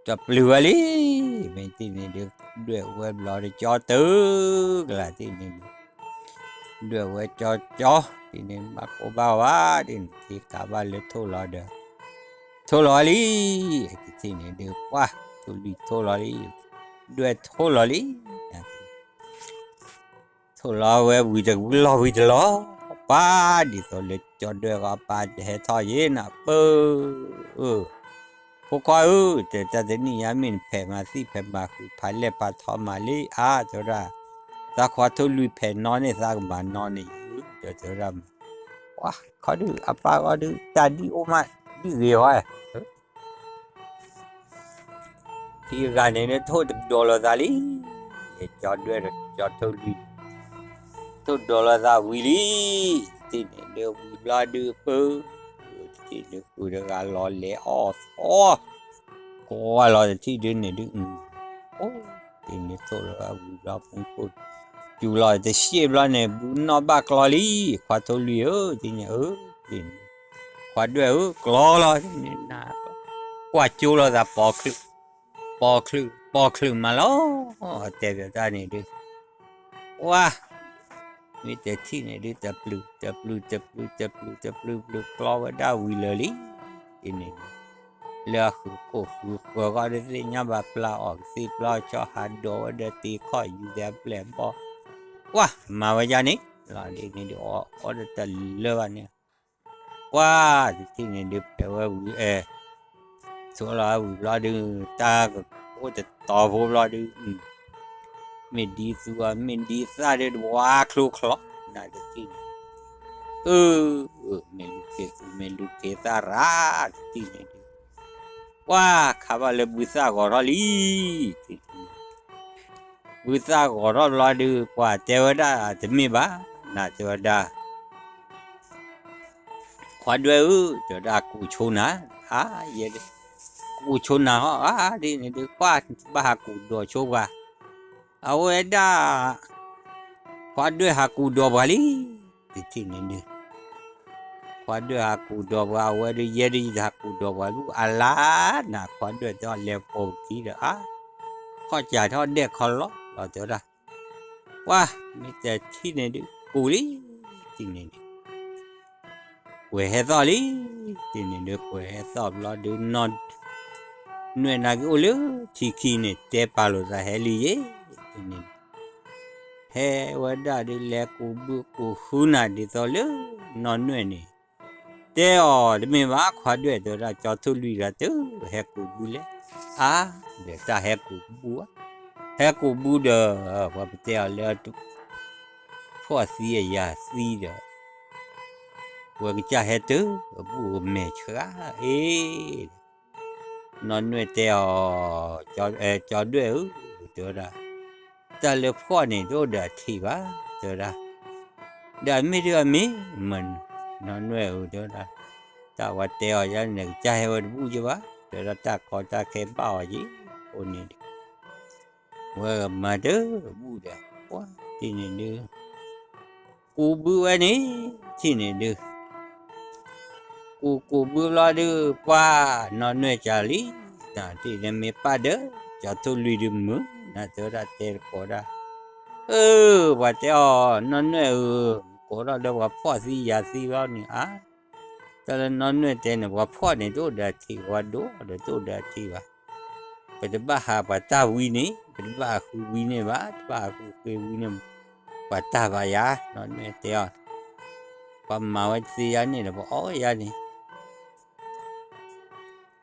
တပျုၤဝဲလံ မ့ၢ်တထံၣ်န့ၣ်ဒုး ဒွဲၣ်ဝဲဘျီတကၠီတၢၢ်ကလၤတထံၣ်န့ၣ်ဒုး ဒွဲၣ်ဝဲကၠီကၠီ တထံၣ်န့ၣ် ဘၣ်ကိၢ်ဘၣ်ဝါ တထံၣ်န့ၣ် က့ၤကးဘၣ်လၢထိၣ်လီၤဒီး ထိၣ်လီၤလံ တထံၣ်န့ၣ်ဒုး ပှၢ် ထိၣ်လွံၢ်ထိၣ်လီၤလံ ဒွဲၣ်ထိၣ်လီၤလံ ထိၣ်လီၤဝဲဝံၤတလီၢ်ဝံၤတလီၢ် ပှၢ်ဒ်သိးလၢကၠီဒွဲၣ်ဂီၤပၢ်တဟဲထီၣ်ယဲနၤပၢၢ် ဖိခွါဧၢ တတၢ်တနံၣ်ညါမ့ၢ်နဖဲးမၤသံၣ်ဖဲးမၤဃုာ်ဖးလဲၣ်ဖးထီမၤလံ အါ တဲဝဲဒၣ် သးခွါထိၣ်လွံၢ်ဖဲးနီၣ်န့ၣ်သးကမၤနီၣ်န့ၣ် တဲဝဲဒၣ် ပှၢ်ခီဒုး အပၢ်ဂီၢ်ဒုး တၢ်ဒ်အိၣ်မး ဒ်ဂ့ၤဝဲ ထံဂၤန့ၣ် ထိၣ်တဒိးလီၤသးလံ ကၠီဒွဲၣ်ဒီးကၠီထိၣ်လွံၢ် ထိၣ်ဒိးလီၤသးဝံၤလံ တထံၣ်န့ၣ်ဒုးဝံၤဘျီဒုးပၢၢ် တထံၣ်န့ၣ်ဃုာ်တဂၤလီၤလဲၤအီၣ်သီ ကွၢ်လီၤတထံၣ်ဒုးန့ၣ်ဒုး အိၣ် တထံၣ်န့ၣ်ထိၣ်လီၤဝံၤဘျီ ပူၤကိၣ်စူၤလီၤတရှ့ၣ်ဘျီန့ၣ် ဘုနီၣ်ဘၣ်ကျီလံ ခွါထိၣ်လွံၢ်ဧၢ တထံၣ်န့ၣ် ခွါဒွဲၣ်ဧၢ ကျီလီၤ တထံၣ်န့ၣ် ကွၢ်ကၠိလီၤသး ပိာ်ချုးမးလီၤ တဲပၠးတၢ်န့ၣ်ဒုး ဝါ မ့ၢ်တထံၣ်န့ၣ်ဒုး တပျုၤ တပျုၤ တပျုၤ တပျုၤ တပျုၤ ပျုၤကျီဝဲဒၣ်ဝံၤလၢာ်လံ တထံၣ်န့ၣ် လၢအဃုာ်ခိၣ်ဃုာ်ဃၢၤဂီၢ်ဒုးသ့ၣ်ညါဘၣ်ပျၢ်အီၣ်ကသ့ၣ်ပျၢ်ဆီဟးဒိးဝဲဒီးတ့ခီၣ်ယူၤသဲးပျဲၢ်ဘီၣ် ဝါ မၤဝဲဒ်န့ၣ် လီၤဒ်န့ၣ်ဒုး အီၣ်အီၣ်ဒီးတလၢဘၣ်န့ၣ် ကွၢ် တထံၣ်န့ၣ်ဒုး ဖဲးဝဲဝံၤအဲ ဆိလီၤဝံၤဘျီဒုး တၢ်ကအိၣ်တတီၤဖိဘျီဒုး မ့ၢ်ဒ်သူအီၤ မ့ၢ်ဒ်သၣ်ဒုး တဝါချိချီ နတထံၣ်န့ၣ် အၢ မ့ၢ်လူၤက့ၤသူ မ့ၢ်လူၤက့ၤသၣ်ရၣ် တထံၣ်န့ၣ်ဒုး ကွၢ် ခါဘၣ်လၢဘုသၣ်ဂီၤထီၣ်လံ တထံၣ်န့ၣ် ဘုသၣ်ဂီၤထီၣ်ဘျီဒုး ပှၤတဲဝဲဒၣ်တမ့ၢ်ဘၣ် နတဲဝဲဒၣ် ခွါဒွဲၣ်ဧၢ တဲဝဲဒၣ်ကူးဆိနၤ အါ ယဲ ကူးဆိနၤဟီ အါ ဒ်န့ၣ်ဒုး ကွၢ် ဘၣ်ဟးကူးဒိးဆိပှၤ အဝဲဒၣ် ခွါဒွဲၣ်ဟးကူးဒိးပှၤလံ တထံၣ်န့ၣ်ဒုး ခွါဒွဲၣ်ဟးကူးဒိးပှၤ အဝဲဒုး ယဲဒုး ယတဟးကူးဒိးပှၤ လူၢ်အလါနၤ ခွါဒွဲၣ်တဲအီၤ လဲၤပိာ်ပခံဒီး အါ ခီၣ်စးထီၣ်ဒဲးခီလီၤ လီၤတဲဝဲဒၣ် ပှၢ် မ့ၢ်တထံၣ်န့ၣ်ဒုး ကူးလံ တထံၣ်န့ၣ်ဒုး ပှဲၤဟဲသီၣ်လံ တထံၣ်န့ၣ်ဒုး ပှဲၤဟဲသီၣ်ဘျီဒုး နီၢ် နွဲၣ်နာ်က့အိၣ်လၢထံခံန့ၣ် တဲပာ်လိာ်သးဟဲလံယဲ တထံၣ်န့ၣ် ဟဲဝဲဒၣ်ဒုး လဲၤကူးဘုကူးဟုနၤ ဒ်သိးလၢ နီၢ်နွဲၣ်န့ၣ် တဲအီၤတမ့ၢ်ဘၣ်ခွါဒွဲၣ် တဲဝဲဒၣ် ကၠီထိၣ်လွံၢ်တဂၤတဟဲကူးဘုလဲၣ်. အါ, ဒီးတၢ်ဟဲကူးဘုဘၣ်, ဟဲကူးဘုဒီး ပှၤပတဲအီၤလၢ ဖှီၣ်သံအယၤသံဒီး ဝဲကစၢ်ဟဲတဘၣ်အမဲာ်ဆှးအ့ နီၢ်နွဲၣ်တဲအီၤ, ကၠီဒွဲၣ်ဧၢ, တဲဝဲဒၣ်, တၢ်လၢဖှီၣ်န့ၣ် တအိၣ်ဒီးအထံးဘၣ်, တဲဝဲဒၣ်, ဒီးအမ့ၢ်ဒ်အမ့ၢ်မ့ၢ်, နီၢ်နွဲၣ်ဧၢ တဲဝဲဒၣ်, တၢ်ဝဲတဲအီၤယါန့ၣ် ကစၢ်ဟဲဝဲတဘူၣ်ယဘၣ်, တဲဝဲဒၣ်တၢ်ကီတၢ်ခဲဘၣ်အီၤယံၤ, အဃိန့ၣ်ဒီး ဝဲမၤတဘူၣ်ဒီး ပှၤတန့ၣ်ဒုး ကူးဘုဝဲန့ၣ်, တန့ၣ်ဒုး ကူးကူးဘုဘျီဒုး ပှၤနီၢ်နွဲၣ်ကလံ, တန့ၣ်မ့ၢ်ပၢ်ဒီး ကၠီထိၣ်လွံၢ်ဒုးမုာ်, နတဲဝဲဒၣ်တဲတကိးဒၣ်, အၢ ပှၤတဲအီၤ နီၢ်နွဲၣ်ဧၢ, ကိးထီၣ်လၢပှၤဖှီၣ်သံယၤသံဘျီန့ၣ် အါ, တၢ်လၢနီၢ်နွဲၣ်တဲန့ၣ် ပှၤဖှီၣ်န့ၣ် တအိၣ်ဒီးအထံး, ပှၤဒိၣ်ဒီးတအိၣ်ဒီးအထံးဘၣ်, ပတဘၣ်ဟးပှၤတၢ်ဝံန့ၣ်, ပတဘၣ်ဟးဃုဝံန့ၣ်ဘၣ်, တဘၣ်ဟးဃုဃ့ဝံန့ၣ်, ပှၤတၢ်ဘၣ်ယၤ, နီၢ်နွဲၣ်တဲအီၤ, ပှၤမၤဝဲတသ့ယါန့ၣ်ဒီး ပှၤအီၣ်ဝဲယါန့ၣ်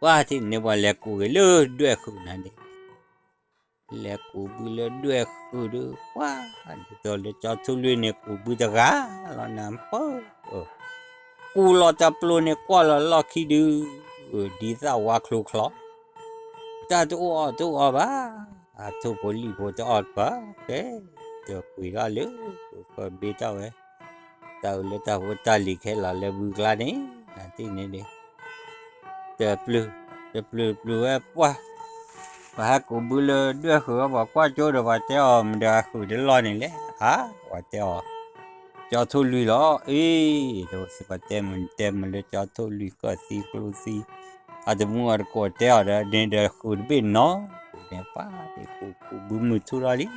ပှၤတန့ၣ်ပှၤလဲၤကူးက့ၤလၢဒွဲၣ်ဃုာ်နၤန့ၣ်, လဲၤကူးဘုလၢဒွဲၣ်ဃုာ်ဒီး ပှၤဒ်သိးလၢကၠီထိၣ်လွံၢ်န့ၣ် ကူးဘုတဂၤလီၤနၤ, ပှၤ ကူးလီၤတၢ်ပျိန့ၣ် ကွၢ်လီၤလီၢ်ခံဒုး, ဒ်သိးဝါချိချီ, တၢ်တအိၣ်အီၣ်တအိၣ်အီဘၣ်, အထိၣ်ဖိလံၣ်ဖိတအီၣ်တပၢၢ်, ကဲ, ဒီးကွံာ်ထီၣ်လၢ ပၢၢ်ဘ့ၣ်ထီၣ်ဝဲ, တၢ်အုးလၢတၢ်ဖိတၢ်လံၤခဲလီၤလၢဘုကျါန့ၣ်, နတန့ၣ်ဒုး တပျုၤ, တပျုၤပျုၤဝဲပှၢ်, ပှၤဟဲကူးဘုလၢဒွဲၣ်ဃုာ်ဝဲ ပှၤကွၢ်ကၠိဒီး ပှၤတဲအီၤ မတၤဃုာ်တလီၢ်န့ၣ်လဲၣ်, ဟါ, ပှၤတဲအီၤ, ကၠီထိၣ်လွံၢ်လီၤ, အ့, ဒီးပတဲမုၢ်တဲမုၢ်လၢကၠီထိၣ်လွံၢ်ကၢၣ်သံကျိသံ, အတမူအတကိးတဲအီၤဒီး န့ၣ်ဒီးဃုာ်တဘ့ၣ်နီၤ, န့ၣ်ပှၤဒ်ကူးကူးဘုမုၢ်ထူထီၣ်လံ,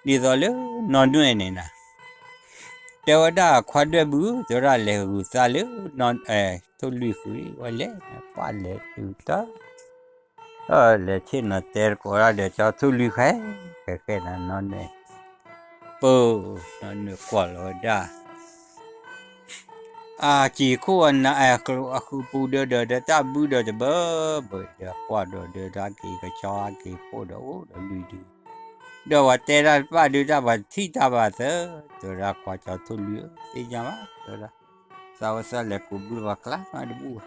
ဒ်သိးလၢနီၢ်နွဲၣ်န့ၣ်နၤ တဲဝဲဒၣ်ခွါဒွဲၣ်ဘု, တဲဝဲဒၣ်လဲၤဂုာ်သးလၢ ထိၣ်လွံၢ်ဃုာ် ဝဲလဲၤပှၢ်လဲၤတုၤတၢ်, လဲၤဆ့ၣ်နီၤတဲတကိးဒၣ်ဒီး ကၠီထိၣ်လွံၢ်ဃဲ, ဃဲဃဲနၤနီၢ်နွဲၣ်, ပၢ်, နီၢ်နွဲၣ်ကွၢ်လီၤဝဲဒၣ် အစံာ်ခိၣ်အနၤ အဃုာ်ပူၤဒီး ဒီးတၢ်ဘုဒီးတဘၢဘၢဒီး ကွၢ်ဒီးဒီးတၢ်က့ၤကဆီအက့ၤခိၣ်ဒီးအိၣ်ဒီးလွံၢ်ဒု, ဒီးပှၤတဲတၢ်တဖၣ်ဒုး တၢ်ပှၤထံၣ်တၢ်ဘၣ်သၢ, တဲဝဲဒၣ်ခွါကၠီထိၣ်လွံၢ်ဧၢ သ့ၣ်ညါဘၣ် တဲဝဲဒၣ်, သးဝဲသးလဲၤကူးဘုပှၤကျါမးတဘူၣ်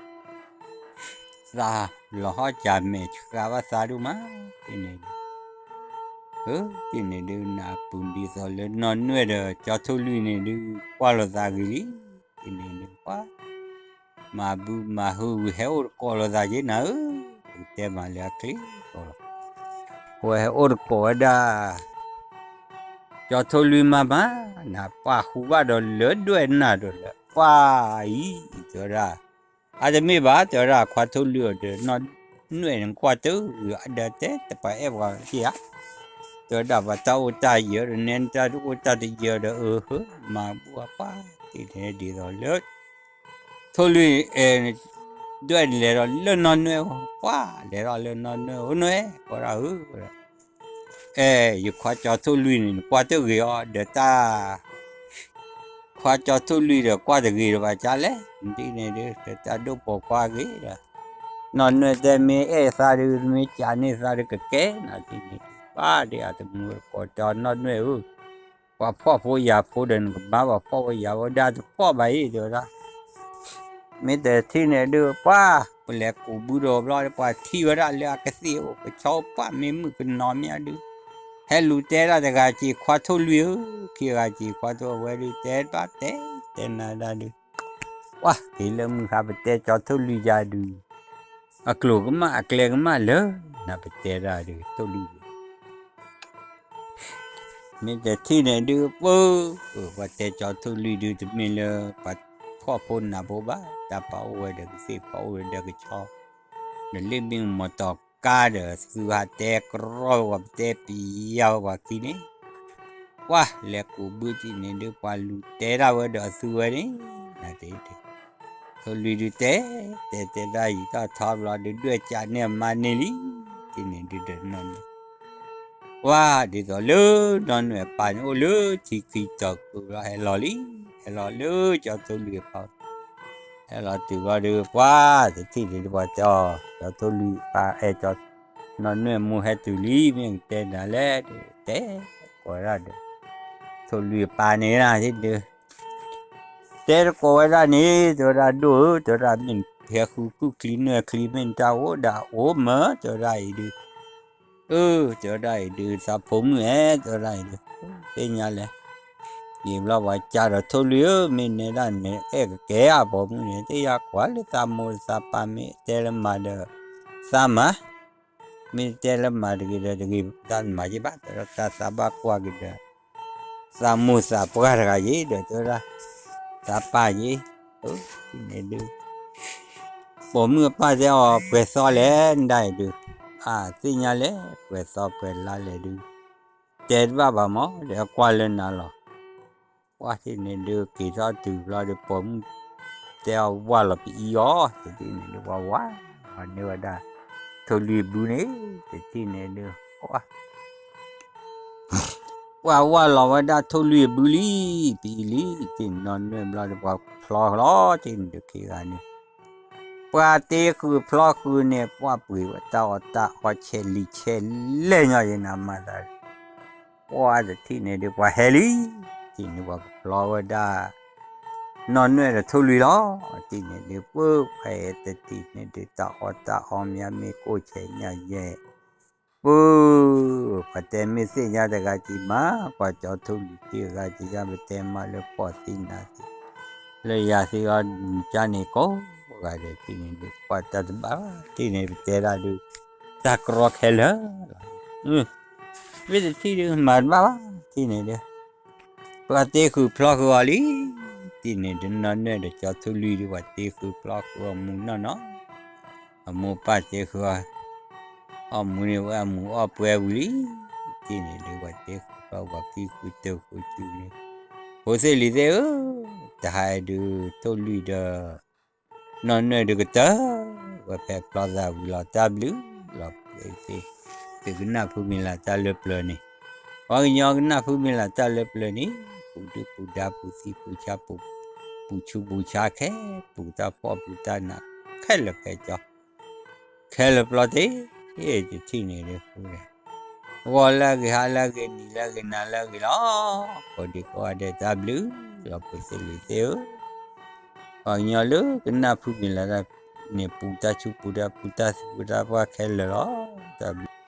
ဘၣ်, သးလီၤဟီၣ်ကၢ်မဲာ်ဆှးဘၣ်သးဒိၣ်မး, တန့ၣ်ဒုး တန့ၣ်ဒုး နၢ်ပူၤဒ်သိးလၢနီၢ်နွဲၣ်ဒီးကၠီထိၣ်လွံၢ်န့ၣ်ဒုး ကွၢ်လိာ်သးဂ့ၤလံ, တန့ၣ်ဒုးပှၤ မၤဘုမၤဟုဝံၤ ဟဲအိၣ်တကိးလိာ်သးက့နၤဧၢ, တဲမးလၢအချ့လီၤ, ဝဲဟဲအိၣ်တကိးဝဲဒၣ် ကၠီထိၣ်လွံၢ်မးမး, နပာ်ဃူဘၣ်ဒီးလၢဒွဲၣ်နၤဒီးလၢပှၤအံၤ, တဲဝဲဒၣ်, အတမ့ၢ်ဘၣ် တဲဝဲဒၣ်ခွါထိၣ်လွံၢ်အီၤဒီး နီၢ်နွဲၣ်န့ၣ်ကွၢ်တဂ့ၤ အဒၣ်တဲတပာ်အဲၣ်ပှၤက့ဧါ, တဲဝဲဒၣ်ပှၤတၢ်အိၣ်တၢ်ယၢၤဒီး နဲနတၢ်အိၣ်တၢ်တယၢၤဒီး အဟၢ မၤဘူၣ်အပှၢ် တန့ၣ်ဒ်သိးလၢ ထိၣ်လွံၢ် ဒွဲၣ်လဲၤဒီးလၢနီၢ်နွဲၣ်အအိၣ် ပှၢ်လဲၤဒီးလၢနီၢ်နွဲၣ်အအိၣ် နွဲၣ် ကွၢ်ဒၣ်ဧၢ, အဲ ယခွါကၠီထိၣ်လွံၢ်န့ၣ် နကွၢ်တဂ့ၤအီၤဒီးတၢ် ခွါကၠီထိၣ်လွံၢ်ဒီးကွၢ်တဂ့ၤဒီးဘၣ်ကၢ်လဲၣ်, ဒ်န့ၣ်ဒုး တၢ်ဒိၣ်ပိာ်ခွါဂ့ၤဒီး နီၢ်နွဲၣ်တဲမ့ၢ်အဲၣ်သးဒုး မ့ၢ်ကးန့ၢ်သးဒုးကကဲနၤဒ်န့ၣ်, ပၢ်ဒ်အတမူတကိးတဲအီၤ နီၢ်နွဲၣ်ဧၢ, ပှၤဖှီၣ်ဖိယာ်ဖိဒီးနကမၤပှၤဖှီၣ်ဖိယာ်ဖိဒၣ်တဖှီၣ်ဘၣ်အံၤ တဲဝဲဒၣ်, မ့ၢ်တထံၣ်န့ၣ်ဒုး ပှၢ် ပလဲၤကူးဘုဒီးဘျီ ပှၤထံၣ်ဝဲဒၣ်လၢအကသ့ၣ်အိၣ်ကဆီအိၣ် ပှၢ်မ့ၢ်မုၣ်ကနီၤမ့ၢ်အဒုး ဟဲလူၤတဲဒၣ်တဂၤက့ၤ ခွါထိၣ်လွံၢ်ဧၢ, ခံဂၤက့ၤခွါထိၣ်ဝဲဒုး တဲဘၣ်တဲ တဲနၤဒၣ်ဒုး ပှၢ်က့ၤလၢမုၢ်ဃါ ပတဲကၠီထိၣ်လွံၢ်ယၤဒုး အကျိၤကမၣ်အကျဲကမၣ်လၢ နပတဲဒၣ်ဒုး ထိၣ်လွံၢ်ဒုး မ့ၢ်တထံၣ်န့ၣ်ဒုး ပၢ် ပှၤတဲကၠီထိၣ်လွံၢ်ဒုး တမ့ၢ်လၢ ပှၤဖှီၣ်ဖိနးဖိဘၣ်, တၢ်ပာ်အိၣ်ဝဲဒီးကသ့ၣ် ပာ်အိၣ်ဝဲဒီးကဆီ, ဒီးလ့ၣ်မ့ၢ်မီၢ်တီၤကါဒီး သုဟးတဲကရီဝဲ ပတဲပျဲဝဲပှၤခံန့ၣ်, ပှၢ်လဲၤကူးဘုတထံၣ်န့ၣ်ဒုး ပှၤလူၤတဲဒၣ်ဝဲဒီးအသုဝဲန့ၣ်, နတဲ ထိၣ်လွံၢ်ဒုးတဲ, တဲတဲဒၣ်ယံာ်ထီၣ်ထီဘျီဒုး ဒွဲၣ်ကးန့ၢ်အမါန့ၢ်လံ, တထံၣ်န့ၣ်ဒုးဒီးနီၢ်နွဲၣ်, ပှၢ်ဒ်သိးလၢနီၢ်နွဲၣ်အပၢ်န့ၣ် အိၣ်လၢထံခံတီၤကုာ်ဘျီ ဟဲလီၤလံ, ဟဲလီၤလၢကၠီထိၣ်လွံၢ်အဖီ ဟဲလီၤတုၤဘျီဒီး ပှၤတထံၣ်န့ၣ်ဒုး ပှၤတဲအီၤ ကၠီထိၣ်လွံၢ်ပၢ်အဲၣ်ကၠီ နီၢ်နွဲၣ်မိၢ်ဟဲတုၤလံ မ့ၢ်ကတဲနၤလဲၣ်, တဲကိးဝဲဒၣ်ဒီး ထိၣ်လွံၢ်ပၢ်န့ၣ်နၤဒုး တဲတကိးဝဲဒၣ်န့ၣ် တဲဝဲဒၣ်ဒိၣ်ဧၢ တဲဝဲဒၣ် မ့ၢ်နဟဲဃုကုၢ်ချံနွဲၣ်ချံ မ့ၢ်နတၢ်အိၣ်ဒၣ်အိၣ်မး တဲဝဲဒၣ်အံၤဒုး အၢ တဲဝဲဒၣ်အံၤဒုး သးဖိမုၣ်ဧၢ တဲဝဲဒၣ်အံၤဒုး သ့ၣ်ညါလဲၣ်, ယံာ်ဘျီပှၤကၢ်ဒီးထိၣ်လွံၢ်ဧၢ မ့ၢ်နဲဒၣ်နဲအဲၣ်ကကဲဧါ ပိာ်မုၣ်န့ၣ် သ့ၣ်ညါကွၢ်လၢသးမိၢ်သးပၢ် မ့ၢ်တဲလၢမၤဒီး သးမၤ မ့ၢ်တဲလၢမၤတဂ့ၤဒီးတဂ့ၤ သးမၤက့ၤဘၣ် တဲဝဲဒၣ် သးဘၣ်ကွၢ်က့ၤဒီး သးမိၢ်သးပှၢ်တဂၤယ့ၤဒီး တဲဝဲဒၣ် သးပၢ်ယ့ၤ အၢ န့ၣ်ဒုး ပိာ်မုၣ်အပၢ်တဲအီၤ ပှဲၤသီလဲၣ် နဒၣ်အံၤဒုး အၢ သ့ၣ်ညါလဲၣ် ပှဲၤသီပှဲၤလါလဲၣ်ဒုး တဲတဘၣ်ဘၣ်မး ဒီးကွၢ်လၢနၤလီၤ ပှၢ်တထံၣ်န့ၣ်ဒုး က့ၤထီၣ်တုၤဘျီဒီး ပိာ်မုၣ်တဲအီၤဝၢ်လီၤပအံၤအီၤ တထံၣ်န့ၣ်ဒုး ပှၤဝၢ်လီၤန့ၢ်ဝဲဒၣ် ထိၣ်လွံၢ်ဘုန့ၣ် တထံၣ်န့ၣ်ဒုး ပှၤ ပှၤဝၢ်လီၤဝဲဒၣ်ထိၣ်လွံၢ်အဘုလံ ပအံၤလံ တထံၣ်နီၢ်နွဲၣ်ဘျီဒီး ပှၤဖျီလီၤ တထံၣ်န့ၣ်ဒုးခံဂၤန့ၣ် ပှၤတ့ဃုာ်ဖျီဃုာ်န့ၣ် ပှၤပှ့ၤဝဲတၢ်အီၣ်တၢ်အီဆဲးလံာ်ဆဲးလဲၢ်ညီယဲၢ်နၤမၤသး ပှၤတထံၣ်န့ၣ်ဒုး ပှၤဟဲလံ တထံၣ်န့ၣ်ပှၤကဖျီဝဲဒၣ် နီၢ်နွဲၣ်ဒီးထိၣ်လွံၢ်လီၤ တထံၣ်န့ၣ်ဒုး ပှၤဖဲတထံၣ်န့ၣ်ဒုး တၢ်အီၣ်တၢ်အီမ့ၢ်မ့ၢ်ကိၣ်ဆဲးညါယဲၢ် ပှၤတဲမ့ၢ်သ့ၣ်ညါတဂၤကံၤမး ပှၤကၠီထိၣ်လွံၢ်တဂၤကံၤယါ ပတဲမးလၢပီၢ်သံနၤသံ လၢယၤသံအီၤမူၤကၠါန့ၣ်ကိးဂၤဒဲး တထံၣ်န့ၣ်ဒုး ပှၤတၢ်တဘၣ်ဘၣ် တထံၣ်န့ၣ်ပတဲဒၣ်ဒုး တၢ်ကြီခဲလၢာ်လီၤ မ့ၢ်တထံၣ်ဒုး မၤတဘၣ်ဘၣ် တထံၣ်န့ၣ်ဒုး ပှၤတ့ဃုာ်ဖျီဃုာ်အီၤလံ တထံၣ်န့ၣ်ဒုးနီၢ်နွဲၣ်ဒီးကၠီထိၣ်လွံၢ်ဒုး ပှၤတ့ဃုာ်ဖျီဃုာ်အီၤမူၤနီၢ်နီၢ် အမိၢ်ပၢ်တ့ဃုာ်အီၤ အီၣ်မူၤန့ၣ်ဝဲအမူၤအီၣ်ပှဲၤဝံၤလံ တထံၣ်န့ၣ်ဒုး ပှၤတ့ဃုာ်ဖျီ ပှၤကံဃုာ်တၢဃုာ်စုန့ၣ် ဖိသ့ၣ်လံၤသ့ၣ်ဧၢ တဟါအံၤဒုး ထိၣ်လွံၢ်ဒီး နီၢ်နွဲၣ်ဒုးကတၢၢ် ဝဲဖဲဖျီသးဝံၤလီၤ တၢ်ဘျုးလီၤ ပှဲၤသ့ၣ် သုကနၢ်ဖုမံၤလၢ်တၢ်လၢပျၢၤန့ၣ် ပှၤကညီကနၢ်ဖုမံၤလၢ်တၢ်လၢပျၢၤန့ၣ် ပူၤဒုၣ်ပူၤဒါ ပူၤသံပူၤဆါ ပူၤ ပူၤဆူးပူၤဆါခဲ ပူၤတၢ်ဖှီၣ်ပူၤတၢ်နး ခဲလၢာ်ခဲဆ့ ခဲလၢာ်ပျီသ့ၣ် တထံၣ်န့ၣ်ဒုး ဂီၤလၢအဂ့ၤ ဟါလၢအဂ့ၤ နံၤလၢအဂ့ၤ နၤလၢအဂ့ၤလီၤ ကိးဒံကိးဂၤဒဲး တၢ်ဘျုးလီၤ ဖိသ့ၣ်လံၤသ့ၣ်ဧၢ ပှၤကညီလၢကနၢ်ဖုမံၤလၢ်တၢ်န့ၣ် ပူၤတၢ်ဆူးပူၤတၢ် ပူၤတၢ်သံပူၤတၢ်ပှၢ်ခဲလၢာ်လီၤ တၢ်ဘျုး